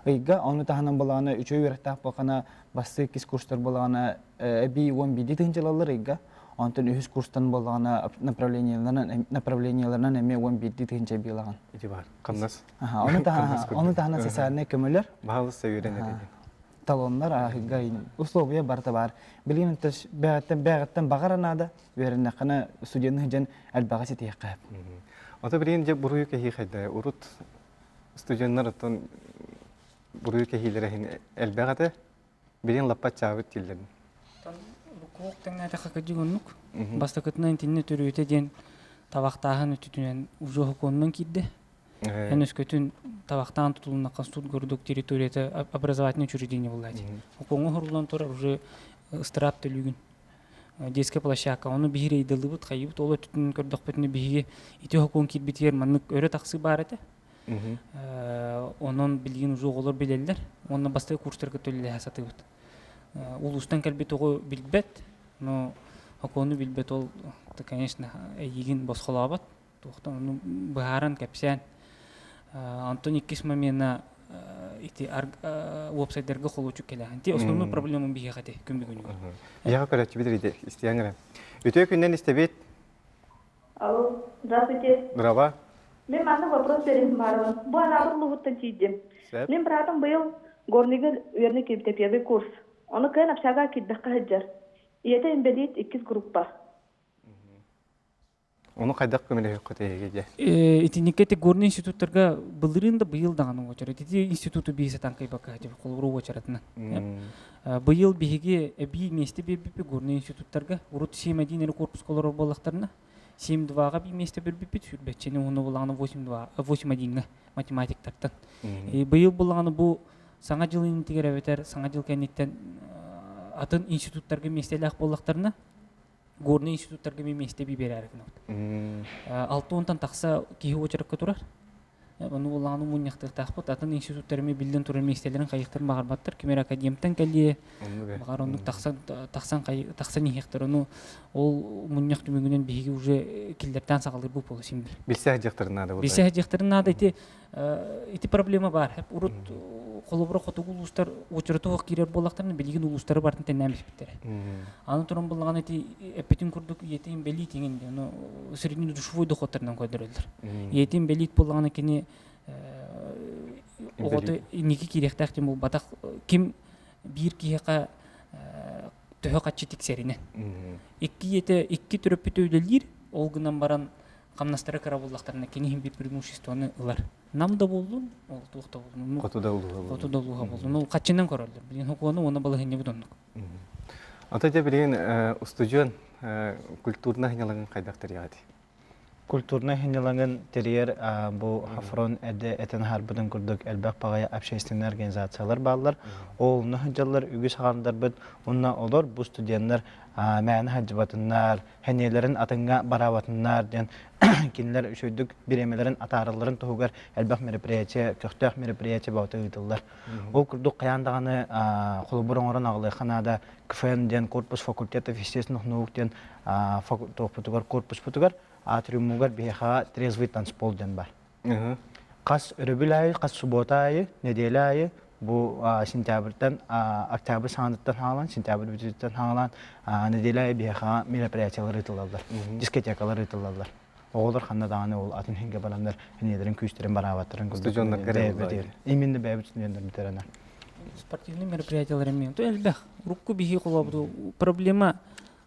Ыйга ону таһынан балаҕана үчүгэй үөрэхтээх буолхана бастыы иккис курстар балаҕана эбии 11 тыһыынчалаллар ыйга. Онтон үһүс курстан боллаҕына направлениеларынан направлениеларынан эмиэ 11 тыһыынча эбии ылаҕын.
Ити бар. Хамнас.
Ону таһынан ону таһынан социальнай көмөлөр.
Баһалыста үөрэнэр
Талоннар ааһыга условия барыта бар. Билигин бэҕэттэн бэҕэттэн баҕара наада үөрэннэххинэ студенты сылдьан элбэҕи ситиһиэххэ
Ото билигин дьэ буруйу кэһии хайда урут студеннар оттон буруйу кэһиилэрэ иһин элбэх этэ билигин лаппа аччаабыт дииллэрин.
Куох тэҥнээтэххэ кырдьык оннук. Бастакытынан итиннэ төрүөтэ диэн табахтааһын өттүтүнэн уже сокуонунан киирдэ. Эн өскөтүн табахтаан тутулуннахха суд городок территорията образовательное учреждение буоллаати. Окуоҥҥа оһоруллан турар уже ыстыраап төлүүгүн. Детская площадка. Ону биһиги рейдалыыбыт, хайыыбыт. Ол өттүтүн көрдөхпүтүнэ биһиги ити сокуон киирбитигэр маннык өрө тахсыы баар этэ. Онон билигин уже оҕолор билэллэр. Уонна бастакы курстарга төлөлөһө сатыыбыт. Улуустан кэлбит оҕо билбэт, но сокуону билбэт ол, конечно, эйигин босхолообот. Туохтан ону быһааран кэпсээн. Онтон иккис момена ити уопсайдарга холуочук кэлэҕин. Ти основной проблема биһиэхэ ити күн бүгүнүгэр.
Биһиэхэ көрөөччүбүт иди истиэҥ эрэ. Үтүө күннэн истэбит.
Алло, здравствуйте.
Здраво.
Мен маннык вопрос берем барыбын. Бу анаабыр улууһуттан тиийдим. Мин братым быйыл Горныйга үөрэнэ киирбитэ первый курс. Ону кыайан общага киирбэххэ сылдьар. Ийэтэ инбэлиит иккис группа.
Ону хайдах көмөлөһүөххүт эһиги дьэ?
Итинникке ити горный институттарга былырыын да быйыл даҕаны уочарат. Ити институту биһи сатаан кыайбакка холобура уочаратынан. Быйыл биһиги эбии миэстэ биэрбиппит горный институттарга. Урут 7-1 эрэ корпуска олорор буоллахтарына, 7-2-ҕа биир миэстэ биэрбиппит, сүүрбэччэни уонна булаҕына 8-2, 8-1-ҥа математиктартан. Быйыл булаҕына бу саҥа дьыл иннитигэр эбэтэр саҥа дьыл кэнниттэн атын институттарга миэстэлээх буоллахтарына, горный институттарга мин миэстэ биэрээри гынабыт. 6 уонтан тахса киһи уочаракка турар. Ону буллаҕына мунньахтыахтаахпыт. Атын институттар эмиэ биллэн турар миэстэлэрин хайыахтарын баҕарбаттар. Ким эрэ академтан кэлиэ, баҕар оннук тахсан тахсан тахсан иһиэхтэр. Ону ол мунньах түмүгүнэн биһиги уже киллэртээн саҕалыырбыт буолуо син бир.
Билсэ сылдьыахтарын наада.
Билсэ сылдьыахтарын наада. Ити ити проблема баар. Урут холобура хотугу улуустар уочарата суох киирэр буоллахтарына, билигин улуустары барытын тэннээн испиттэрэ. Аны туран буллаҕына ити эппитин курдук ийэтин инбэлиит иҥин ну среднедушевой доходтарынан көрдөрөллөр. Ийэтин инбэлиит буоллаҕына кини оҕото инники киириэхтээх диэн буолбатах. Ким биир киһиэхэ төһө хаччы тиксэринэн. Икки ийэтэ икки төрөппүтэ үлэлиир, ол гынан баран хамнастара кыра буоллахтарына кини иһин биир преимуществоны ылар. Нам да буоллун, ол туох да буоллун.
Хоту да улууһа буоллун.
Хоту да улууһа буоллун. Ол хаччынан көрөллөр. Билигин хокуону уонна балаһыанньабыт оннук.
Ата дьэ билигин устудьуон культурнай сынньалаҥын хайдах тэрийэҕит?
Культурнай сынньалаҥын тэрийэр бу Хафрон эрдэ этэн аһарбытын курдук элбэх баҕайы общественнай организациялар бааллар. Ол онно сылдьаллар үгүс аҕардарбыт уонна олор бу студеннар мээнэ сылдьыбатыннар, сэниэлэрин атыҥҥа бараабатыннар диэн кинилэр үчүгэйдик бириэмэлэрин атааралларын туһугар элбэх мероприятие, көхтөөх мероприятие бөҕөтө ыытыллар. Ол курдук хайаан даҕаны холобур оҥорон аҕалыахха наада КФН диэн корпус факультетов естественных наук диэн туохпутугар корпуспутугар атриумугар биһиэхэ трезвый танцпол диэн бар. Хас өрөбүл аайы, хас суббота аайы, нэдиэлэ аайы бу сентябрьтан октябрь саҥатыттан хаалан, сентябрь бүтүүтүттэн хаалан нэдиэлэ аайы биһиэхэ мероприятиялар ыытыллаллар, дискотекалар ыытыллаллар. Оҕолор ханна даҕаны ол атын иһингэ бараннар энэлэрин күүстэрин бараабаттарын
курдук
именно бэйэбит студеннар бүтэрэнэ.
Спортивный мероприятиялар эмиэ элбэх. Урукку биһи холобуту проблема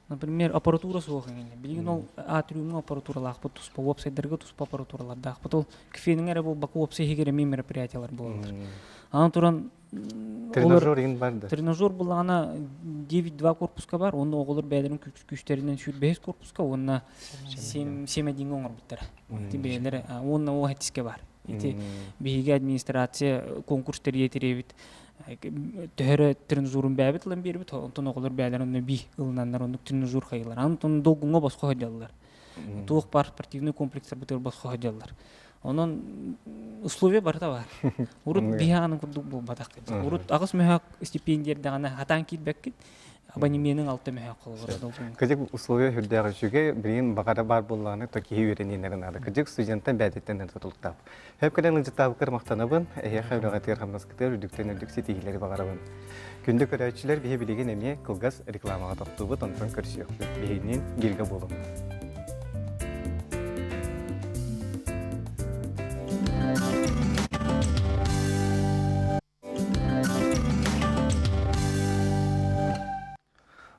Например, аппаратура суох эҥинэ. Билигин ол атриумҥа аппаратуралаахпыт туспа, уопсайдарга туспа аппаратуралардаахпыт. Ол кфенин эрэ буолбакка уопсай иһигэр эмиэ мероприятиялар буолаллар. Аны туран
Тренажер иһин бар да?
Тренажер буллаҕына 9-2 корпуска бар, онно оҕолор бэйэлэрин күүстэринэн 25 корпуска уонна 7-1 оҥорбуттара. Ити бэйэлэрэ уонна ол хэтискэ бар. Ити биһиги администрация конкурс тэрийэ тириэбит төһөрө тренажерун бэйэбит ылан биэрбит, онтон оҕолор бэйэлэрин онно би ылынаннар оннук тренажер хайылар. Онтон долгуҥҥа босхо сылдьаллар. Туох бар спортивный комплекстарбытыгар босхо сылдьаллар. Онон условия барыта бар. Урут биһи курдук буолбатах. Урут аҕыс мөһөөк стипендиярдаҕына хатаан киирбэккит, абонеменың алта мөһөөк холобура.
Кыдьык условия үрдээх үчүгэй, билигин баҕара баар буоллаҕына, то киһи үөрэниинэрин наада. Кыдьык студенттан бэйэтиттэн тутулуктаах. Хөп кэлэн ыдьыттаабыккар махтанабын, эһиэхэ үлэҕитигэр хамнаскытыгар үрдүктэн үрдүк ситиһиилэри баҕарабын. Күндү көрөөччүлэр, биһи билигин эмиэ кылгас рекламаҕа тохтуубут, онтон көрсүөхпүт. Биһигинин бииргэ буолуҥ.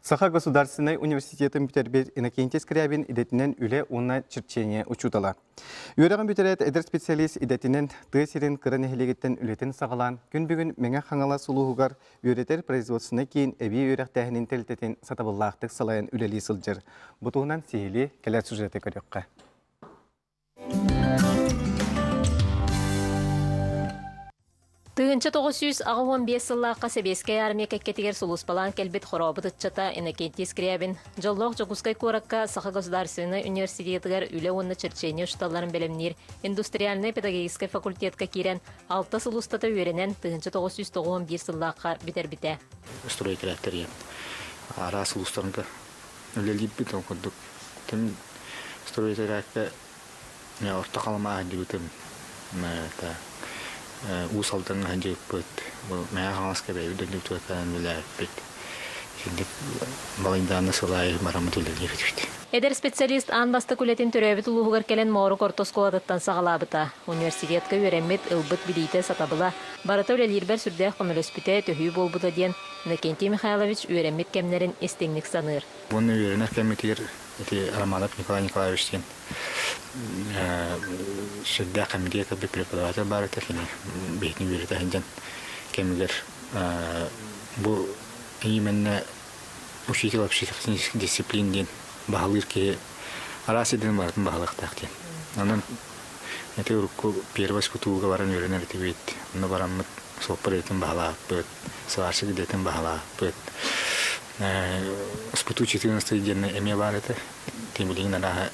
Саха государственнай университетын бүтэрбит Иннокентий Скрябин идэтинэн үлэ уонна черчение учуутала. Үөрэҕин бүтэрээт эдэр специалист идэтинэн тыа сирин кыра нэһилиэгиттэн үлэтин саҕалаан, күн бүгүн Мэҥэ Хаҥалас улууһугар үөрэтэр производственнай киин эбии үөрэхтээһинин тэрилтэтин сатабыллаахтык салайан үлэлии сылдьар. Бу туһунан сиһилии кэлэр сюжеты көрүөххэ.
1985 сыллаахха Сэбиэскэй армия кэккэтигэр сулууспалаан кэлбит хорообут ыччата Иннокентий Скрябин дьоллоох Дьокуускай куоракка Саха государственнай университетыгар үлэ уонна черчение учууталларын бэлэмниир индустриальнай педагогическай факультетка киирэн алта сыл устата үөрэнэн 1991 сыллаахха бүтэрбитэ.
Стройкэлээттэр араас улуустарга үлэлиирбит ол курдук стройкэлээккэ Орто Халыма сылдьыбытым, Уус Алдаҥҥа сылдьыбыппыт, Мэҥэ Хаҥаласка бэйэбит дойдубутугар кэлэн үлэлээбиппит. Итинник балайдааны сыл аайы бараммыт үлэлиир этибит.
Эдэр специалист аан бастакы үлэтин төрөөбүт улууһугар кэлэн Моорук орто оскуолатыттан саҕалаабыта. Университетка үөрэммит, ылбыт билиитэ, сатабыла барыта үлэлиирбэр сүрдээх көмөлөспүтэ, төһүү буолбута диэн Иннокентий Михайлович үөрэммит кэмнэрин истиҥник саныыр.
Уонна үөрэнэр кэммитигэр ити Романов Николай Николаевич диэн сүрдээх кэмитиэ кэлбит преподаватель баар этэ кини биһитин үөрэтэ сылдьан кэмигэр бу именно учитель общественных дисциплин диэн баһылыыр киһи араас идэтин барытын баһылыахтаах диэн. Онон ити урукку первый СПТУ-га баран үөрэнэр этибит. Онно бараммыт суоппар идэтин баһылаабыппыт, сварщик идэтин баһылаабыппыт. СПТУ 14 диэн эмиэ баар этэ. Тимилигин арааһа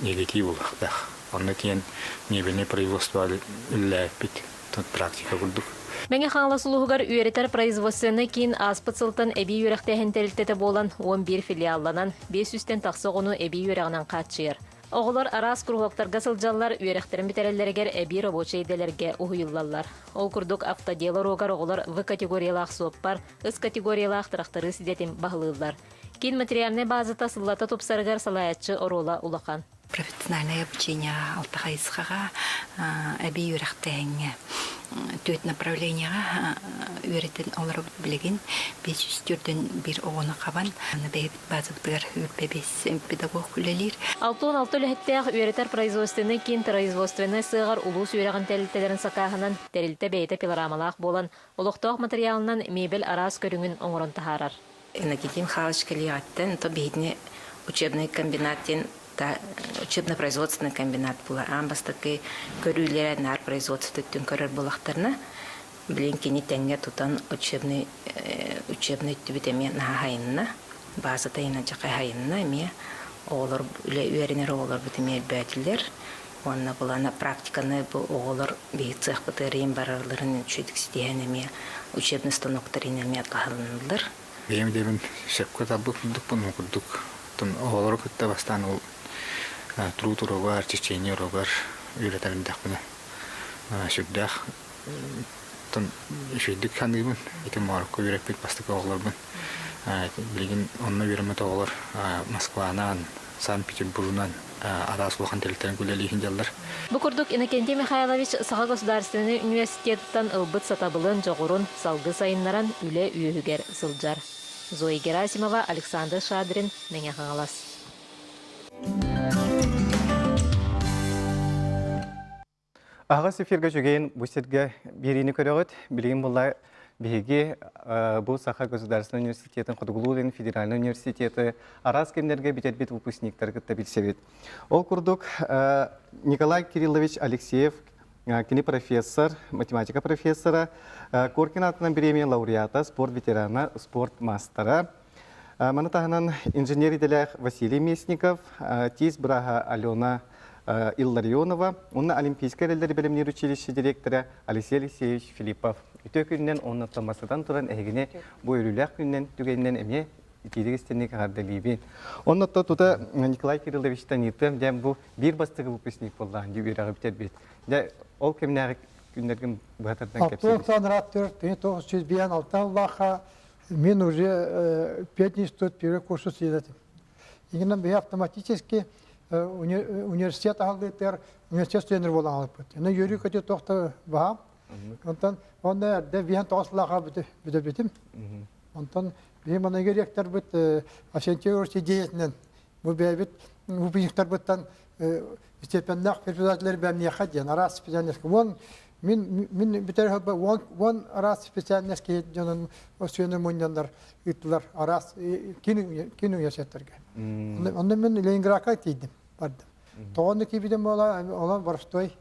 егетии буолуохтаах. Онно тиийэн мебельнай производство үлэлээбиппит практика курдук.
Мэҥэ Хаҥалас улууһугар үөрэтэр производственнай киин ааспыт сылтан эбии үөрэхтээһин тэрилтэтэ буолан, 11 филиалланан, 500-тэн тахса оҕону эбии үөрэҕинэн хааччыйар. Оҕолор араас куруһуоктарга сылдьаллар, үөрэхтэрин бүтэрэллэригэр эбии рабочай идэлэргэ уһуйуллаллар. Ол курдук, автодела уруогар оҕолор В категориялаах суоппар, С категориялаах тырахтарыыс идэтин баһылыыллар. Киин материальнай базата сыллата тупсарыгар салайааччы оруола улахан.
Профессиональное обучение алта хайысхаҕа эбии үөрэхтээһиҥҥэ түөрт направлениеҕа үөрэтэн олоробут билигин 541 оҕону хабан бэйэбит базабытыгар 25 педагог үлэлиир.
66 үлэһиттээх үөрэтэр производственнай киин производственнай сыаҕар улуус үөрэҕин тэрилтэлэрин сакааһынан тэрилтэ бэйэтэ пилорамалаах буолан олохтоох матырыйаалынан мебель араас көрүҥүн оҥорон таһаарар.
Иннокентий Михайлович кэлиэҕиттэн то биһигини учебный комбинат диэн учебно-производственный комбинат була аан бастакы көрүүлэрэ наар производство өттүн көрөр буолахтарына билин кини тэҥҥэ тутан учебный учебный өттүбүт эмиэ наһаа хайынна базата иначе хайынна эмиэ оҕолор үлэ үөрэнэр оҕолорбут эмиэ элбээтилэр уонна булана практиканы бу оҕолор биһи цехпыт ыарыйын барарларын үчүгдүк ситиһэн эмиэ учебный станоктарын эмиэ атлаһаланыллар.
Бэйэм идэбин сөпкө талбыт курдукпун, ол курдук оҕолору кытта бастаан ол труд уруогар, чечение уруогар үөрэтэр эрдэхпинэ сүрдээх үчүгэйдик саныыбын. Ити Моорокко үөрэппит бастакы оҕолорбун. Билигин онно үөрэммит оҕолор Москванан, Санкт-Петербургунан араас улахан тэрилтэрин үлэлии сылдьаллар.
Бу курдук Иннокентий Михайлович Саха государственнай университетыттан ылбыт сатабылын, дьоҕурун салгыы сайыннаран үлэ үөһүгэр сылдьар. Зоя Герасимова, Александр Шадрин, Мэҥэ Хаҥалас.
Аһаҕас эфиргэ үчүгэйин бу сиргэ биэриини көрөҕүт. Билигин була биһиги бу Саха государственнай университетын Хотугулуу-Илин федеральнай университеты араас кэмнэргэ бүтэрбит выпускниктары кытта билсэбит. Ол курдук Николай Кириллович Алексеев кини профессор, математика профессора, Коркин аатынан бириэмийэ лауреата, спорт ветерана, спорт маастара. Маны таһынан инженер идэлээх Василий Местников, тиис бырааһа Алена Илларионова уонна Олимпийскай эрэллэри бэлэмниир училище директора Алексей Алексеевич Филиппов. Үтүө күнүнэн уонна томасытан туран эһигини бу үөрүүлээх күнүнэн түгэнинэн эмиэ итиилик истинник эҕэрдэлиибин. Онно тута Николай Кирилловичтан ыйытыам диэн бу биир бастакы выпускник буоллаҕын дии үөрэҕи бүтэрбит. Дьэ ол кэмнээҕи күннэргин быһа тардан кэпсиибит.
1906 сыллаахха Мен уже пединститут первый курсу сидетим. Игинен бэйэ автоматически университет аһаллыытыгар университет студеннэр буолан аҕалбыт. Аны үөрүү көтүү туохта баһаам. Онтон онно эрдэ биһэн тоҕус сыллаахха бүтэрбитим. Онтон биһи маныгы ректорбыт Авсентий Егорович идеятынан бу бэйэбит выпускниктарбыттан степеннээх преподавателлэр бэмниэхэ диэн араас специальность уон мин мин бүтэр уон уон араас специальность киһи дьонун өссүөнү мунньаннар ыыттылар араас киин киин университеттарга онно мин Ленинградка тиийдим бардым тоҕону киирбитим буола онон боростуой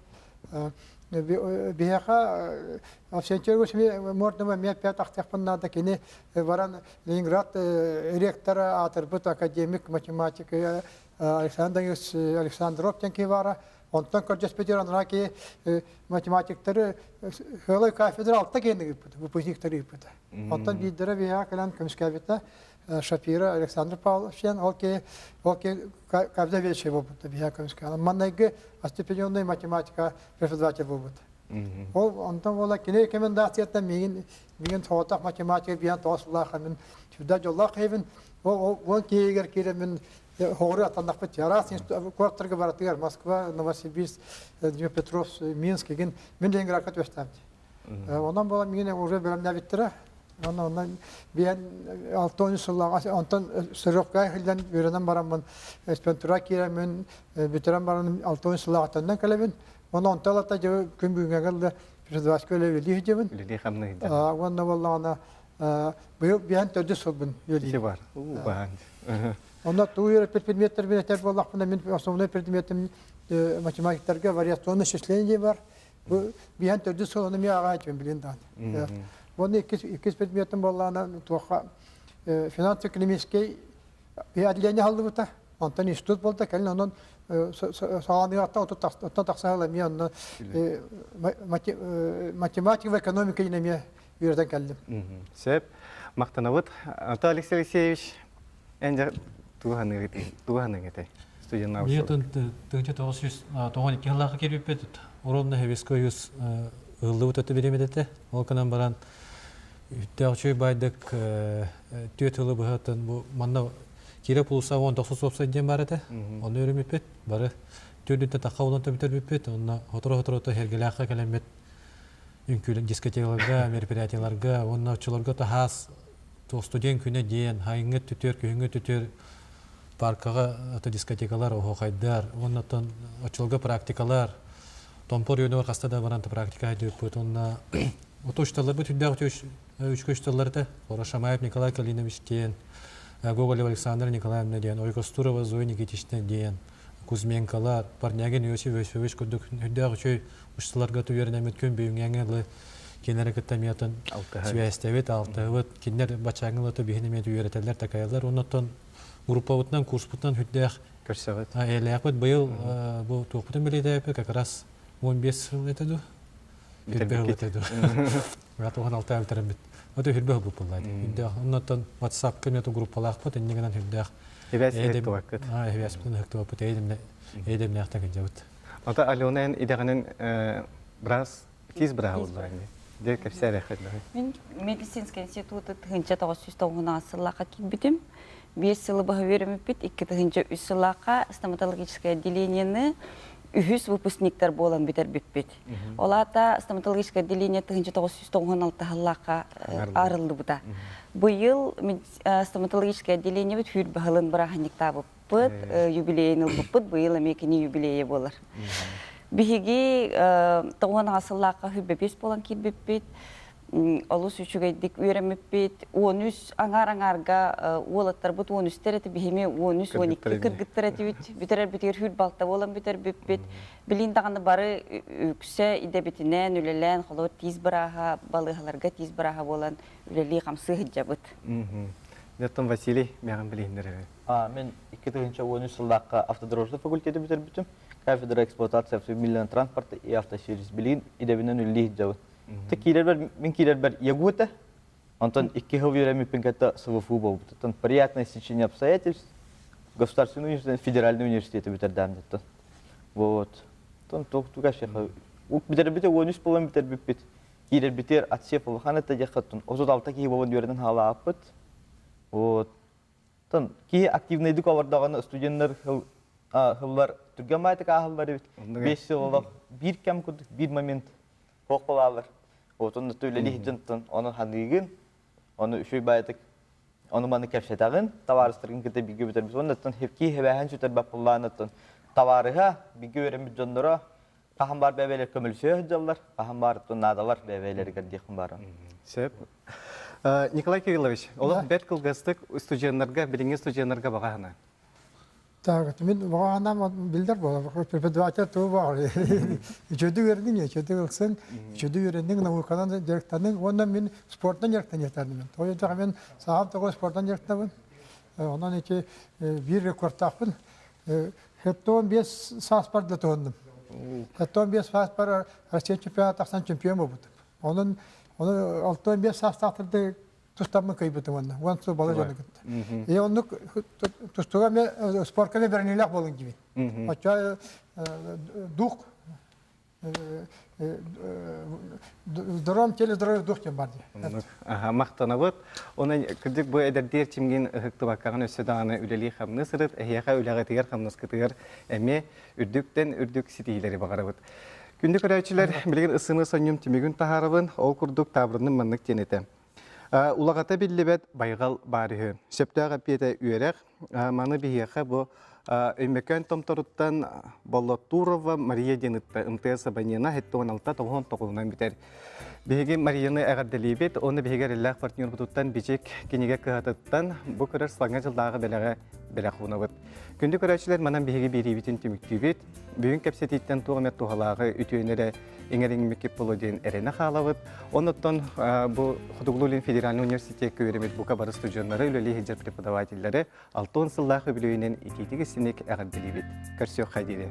биһиэхэ Авсентий Егорович муордума эмиэ опять ахтыахпын наада кини баран Ленинград ректора аатырбыт академик математик Александр Александров диэн киһи баара. Онтон көрдөспүтүгэр анараа киһи математиктары сыалай кафедра алта киһини ыыппыта, выпускниктары ыыппыта. Онтон биирдэрэ биһиэхэ кэлэн көмүскээбитэ Шапира Александр Павлович диэн ол киһи ол киһи кафедра ведущий буолбута биһиэхэ көмүскээн. Маннайгы стипендионный математика преподаватель буолбута. Ол онтон буола кини рекомендацияттан миигин миигин соҕотох математика биһэн тоҕус сыллаах мин сүрдээх дьоллоох киһибин. Ол ол киһигэр киирэн мин хоҕуру аттаннахпыт араас куораттарга барытыгар Москва, Новосибирск, Днепропетровск, Минск игин мин Ленинградка түбэстэм. Онон буолан миигин уже бэлэмнээбиттэрэ. Онон онон биэн 6 сыллаах онтон сырокка иһиллэн үөрэнэн бараммын аспирантура киирэммин бүтэрэн баран 6 сыллаах төннөн кэлэбин. Онон онтон ылата дьэ күн бүгүҥҥэ кэллэ преподавательскай үлэ үлэлии сылдьабын.
Үлэлии хамныы сылдьабын.
Уонна буоллаҕына быйыл биэн төрдүс сылбын үлэлиир.
бар. Баан.
Онно туу үөрэппит предметтербин этэр буоллахпына мин основной предметим математиктарга вариационное счисление бар. Бу биһэн төрдүс сыл ону мен аҕа айтпын билин даҕаны. Уонна иккис иккис предметим буоллаҕына туохха финансово-экономический отделение аһыллыбыта. Онтон институт буолда, кэлин онон Саҕаныгаттан оттон тахсаһыл эмиэ онно математика экономика эмиэ үөрэтэн кэллим.
Сөп. Мактанабыт. Ата Алексей Алексеевич, эн тугу ханыгыты? Студенттар.
Мен 1992 жыллаахы кирбиппит. Ровно Хевеско юз ыллыбыт өтө биремедете. Ол канан баран үттәгчүй байдык түөт ылы быһатын бу манна кире пулса он тохсус уопсай диэн бар этэ. Оны өрүмүппүт. Бары түрдүнтэ тахха улан төбүтөр Онна хоторо-хоторо хергелээххэ кэлэммит үҥкүүлэн дискотекаларга, мероприятияларга, онна оччолорго тахаас студент күнэ диэн, хайыҥҥы түтүөр, күһүҥҥү түтүөр паркаҕа ата дискотекалар, оһуохайдар, оннотон оччолорго практикалар, томпор үйөнөр хаста да баран практика хайдыппыт, онна ото учталларбыт үрдээх үчкө учталларыта, Хора Шамаев Николай Калинович диэн, Гоголев Александр Николаевна диэн, Ойкостурова Зоя Никитична диэн, Кузьменкалар, Парнягин Иосиф Иосифович курдук үрдээх үчүй учталарга туйарынамыт күн бүгүҥҥэ ылы кинилэри кытта миятын связьтебит, алтыһыбыт, кинилэр бачааҥылаты биһини миэт үөрэтэллэр, такайаллар. Оннотон группабытынан, курспутунан хүрдээх
көрсөҕүт.
Элээхпит быйыл бу туохпутун билитэппит как раз 15 сыл это ду. Хүрбэ сыл это ду. Ратухан алта өлтөрөммүт. Ото хүрбэ сыл буллаа. Хүрдээх. Оннотон WhatsApp-ка мету группалаахпыт, иннигинэн хүрдээх.
Эбэс хыктыбаккыт.
Эбэспитин хыктыбаппыт, эйдемнээхтэн кынжабыт.
Ото Алена эн идэҕинэн брас тиз браха буллаа. Де кепсээр эхет.
Мин медицинский институты 1990 сыллаахха киирбитим. 5 сылы быһа үөрэммиппит, 2003 сыллаахха стоматологическое отделениены үһүс выпускниктар буолан бүтэрбиппит. Ол аата стоматологическое отделение 1996 сыллаахха арыллыбыта. Быйыл стоматологическое отделение бит хүүр баһылын бырааһынньыктаабыппыт, юбилейин ылбыппыт, быйыл эмиэ кини юбилейе буолар. Биһиги тоҕуон сыллаахха хүрбэбиэс буолан киирбиппит, олус үчүгэйдик үөрэммиппит, 13 аҥаар аҥаарга уолаттарбыт 13-тер эти биһими 13-12 кыргыттар этибит, бүтэрэр битигэр хүр балта буолан бүтэрбиппит. Билин даҕаны бары үксэ идэбитинэн үлэлээн, холобур тиис бырааһа, балыыһаларга тиис бырааһа буолан үлэлии хамсыы сылдьабыт.
Неттон Василий мягын билиһиннер.
Мен 2013 сыллаахха автодорожный факультети бүтэрбитим. Кафедра эксплуатации автомобильного транспорта и автосервис билигин идэбинэн үлэлии сылдьабын. Те киирэрбэр мин киирэрбэр ягута, онтон икки хыл үөрэммиппин кытта СВФУ буолбут. Приятное стечение обстоятельств, Государственный университет, федеральный университети бүтэрдэм деттон. Вот. Тон туох туга шеха. Бүтэрбите 13 болан бүтэрбиппит. Киирэрбитер отсев улахан это дехаттун. 36 киһи болан үөрэнэн хаалааппыт. Вот. Тон киһи активныйдык олордоҕуна студенттар хыллар түргэн баайтык ааһаллар эбит. 5 сыл олох биир кэм курдук биир момент хоох болаалар. Вот онно үлэлии дьонтон ону ханыыгын, ону үчүгэй баайтык ону маны кэпсэтэҕин, табаарыстаргын кытта бииргэ бүтэрбит. Оннуттан хепки хэбээһин сүтэрбэт буллаанаттан табаарыһа, бииргэ үөрэммит дьонноро хаһан бар бэбэлэр көмөлсөө сылдьаллар, хаһан бар наадалар бэбэлэригэр диэххин баар.
Сөп. Николай Кириллович, олох бэрт кылгастык студенттарга, билиҥҥи студенттарга баҕаһына.
Так, мин баҕаһына билдер буола, преподаватель туу бар. Үчөдү үөрдүң, үчөдү ылсын, үчөдү үөрдүң, науканан директорның, онна мин спорттан директор етәрдім. Той мен саам тоғы спорттан директорбын. Онан ити бир рекордтаахпын. Хеттон бес саас бар да туһуннум. Хеттон бес саас бар Россия чемпионат тахсан чемпион болбутум. Onun onu 65 саастаахтарды тустаммын кыйбытым онно. Уон сыл бала дьону кытта. И оннук тустуга ме спортка ме бернилэх болун gibi. Оча дух здоровом теле здоровый дух тем бар.
Аха, мактанабыт. Оны кырдык бу эдердер чимген ыһыктыбаккаган өссө даҕаны үлэлии хамны сырыт, эһиэхэ үлэҕитигэр хамнаскытыгар эмиэ үрдүктэн үрдүк ситиһиилэри баҕарабыт. Күндү көрөөччүлэр, билигин ысыны сонньум түмүгүн таһаарабын, ол курдук таабырынын маннык тиэнэтэ. Улаҕата биллибэт байҕал баар үһү. Сөптөөх эппиэтэ үөрэх, маны биһиэхэ бу Өймөкөөн томторуттан Боллоттурова Мария диэн МТС абонена 76 99-нан бүтэр. Биһиги Марияны эҕэрдэлиибит, оны биһиги эрэллээх партнербутуттан Бичик кинигэ кыһатыттан бу көрөр саҥа дьыллааҕы бэлэҕи бэлэх уунабыт. Күндү көрөөччүлэр, манан биһиги биэриибитин түмүктүүбүт. Бүгүн кэпсэтииттэн туох эмэ туһалааҕы үтүөнэрэ иҥэриҥмиккит боло диэн эрэнэ хаалабыт. Оннуттан бу Хотугулуу-Илин федеральный университекка үөрэммит бука бары студенттары, үлэлии сылдьар преподавателлэри 60 сыллаах үбүлүөйүнэн итиитик. итиитик-истиҥник эҕэрдэлиибит. Көрсүөххэ диэри.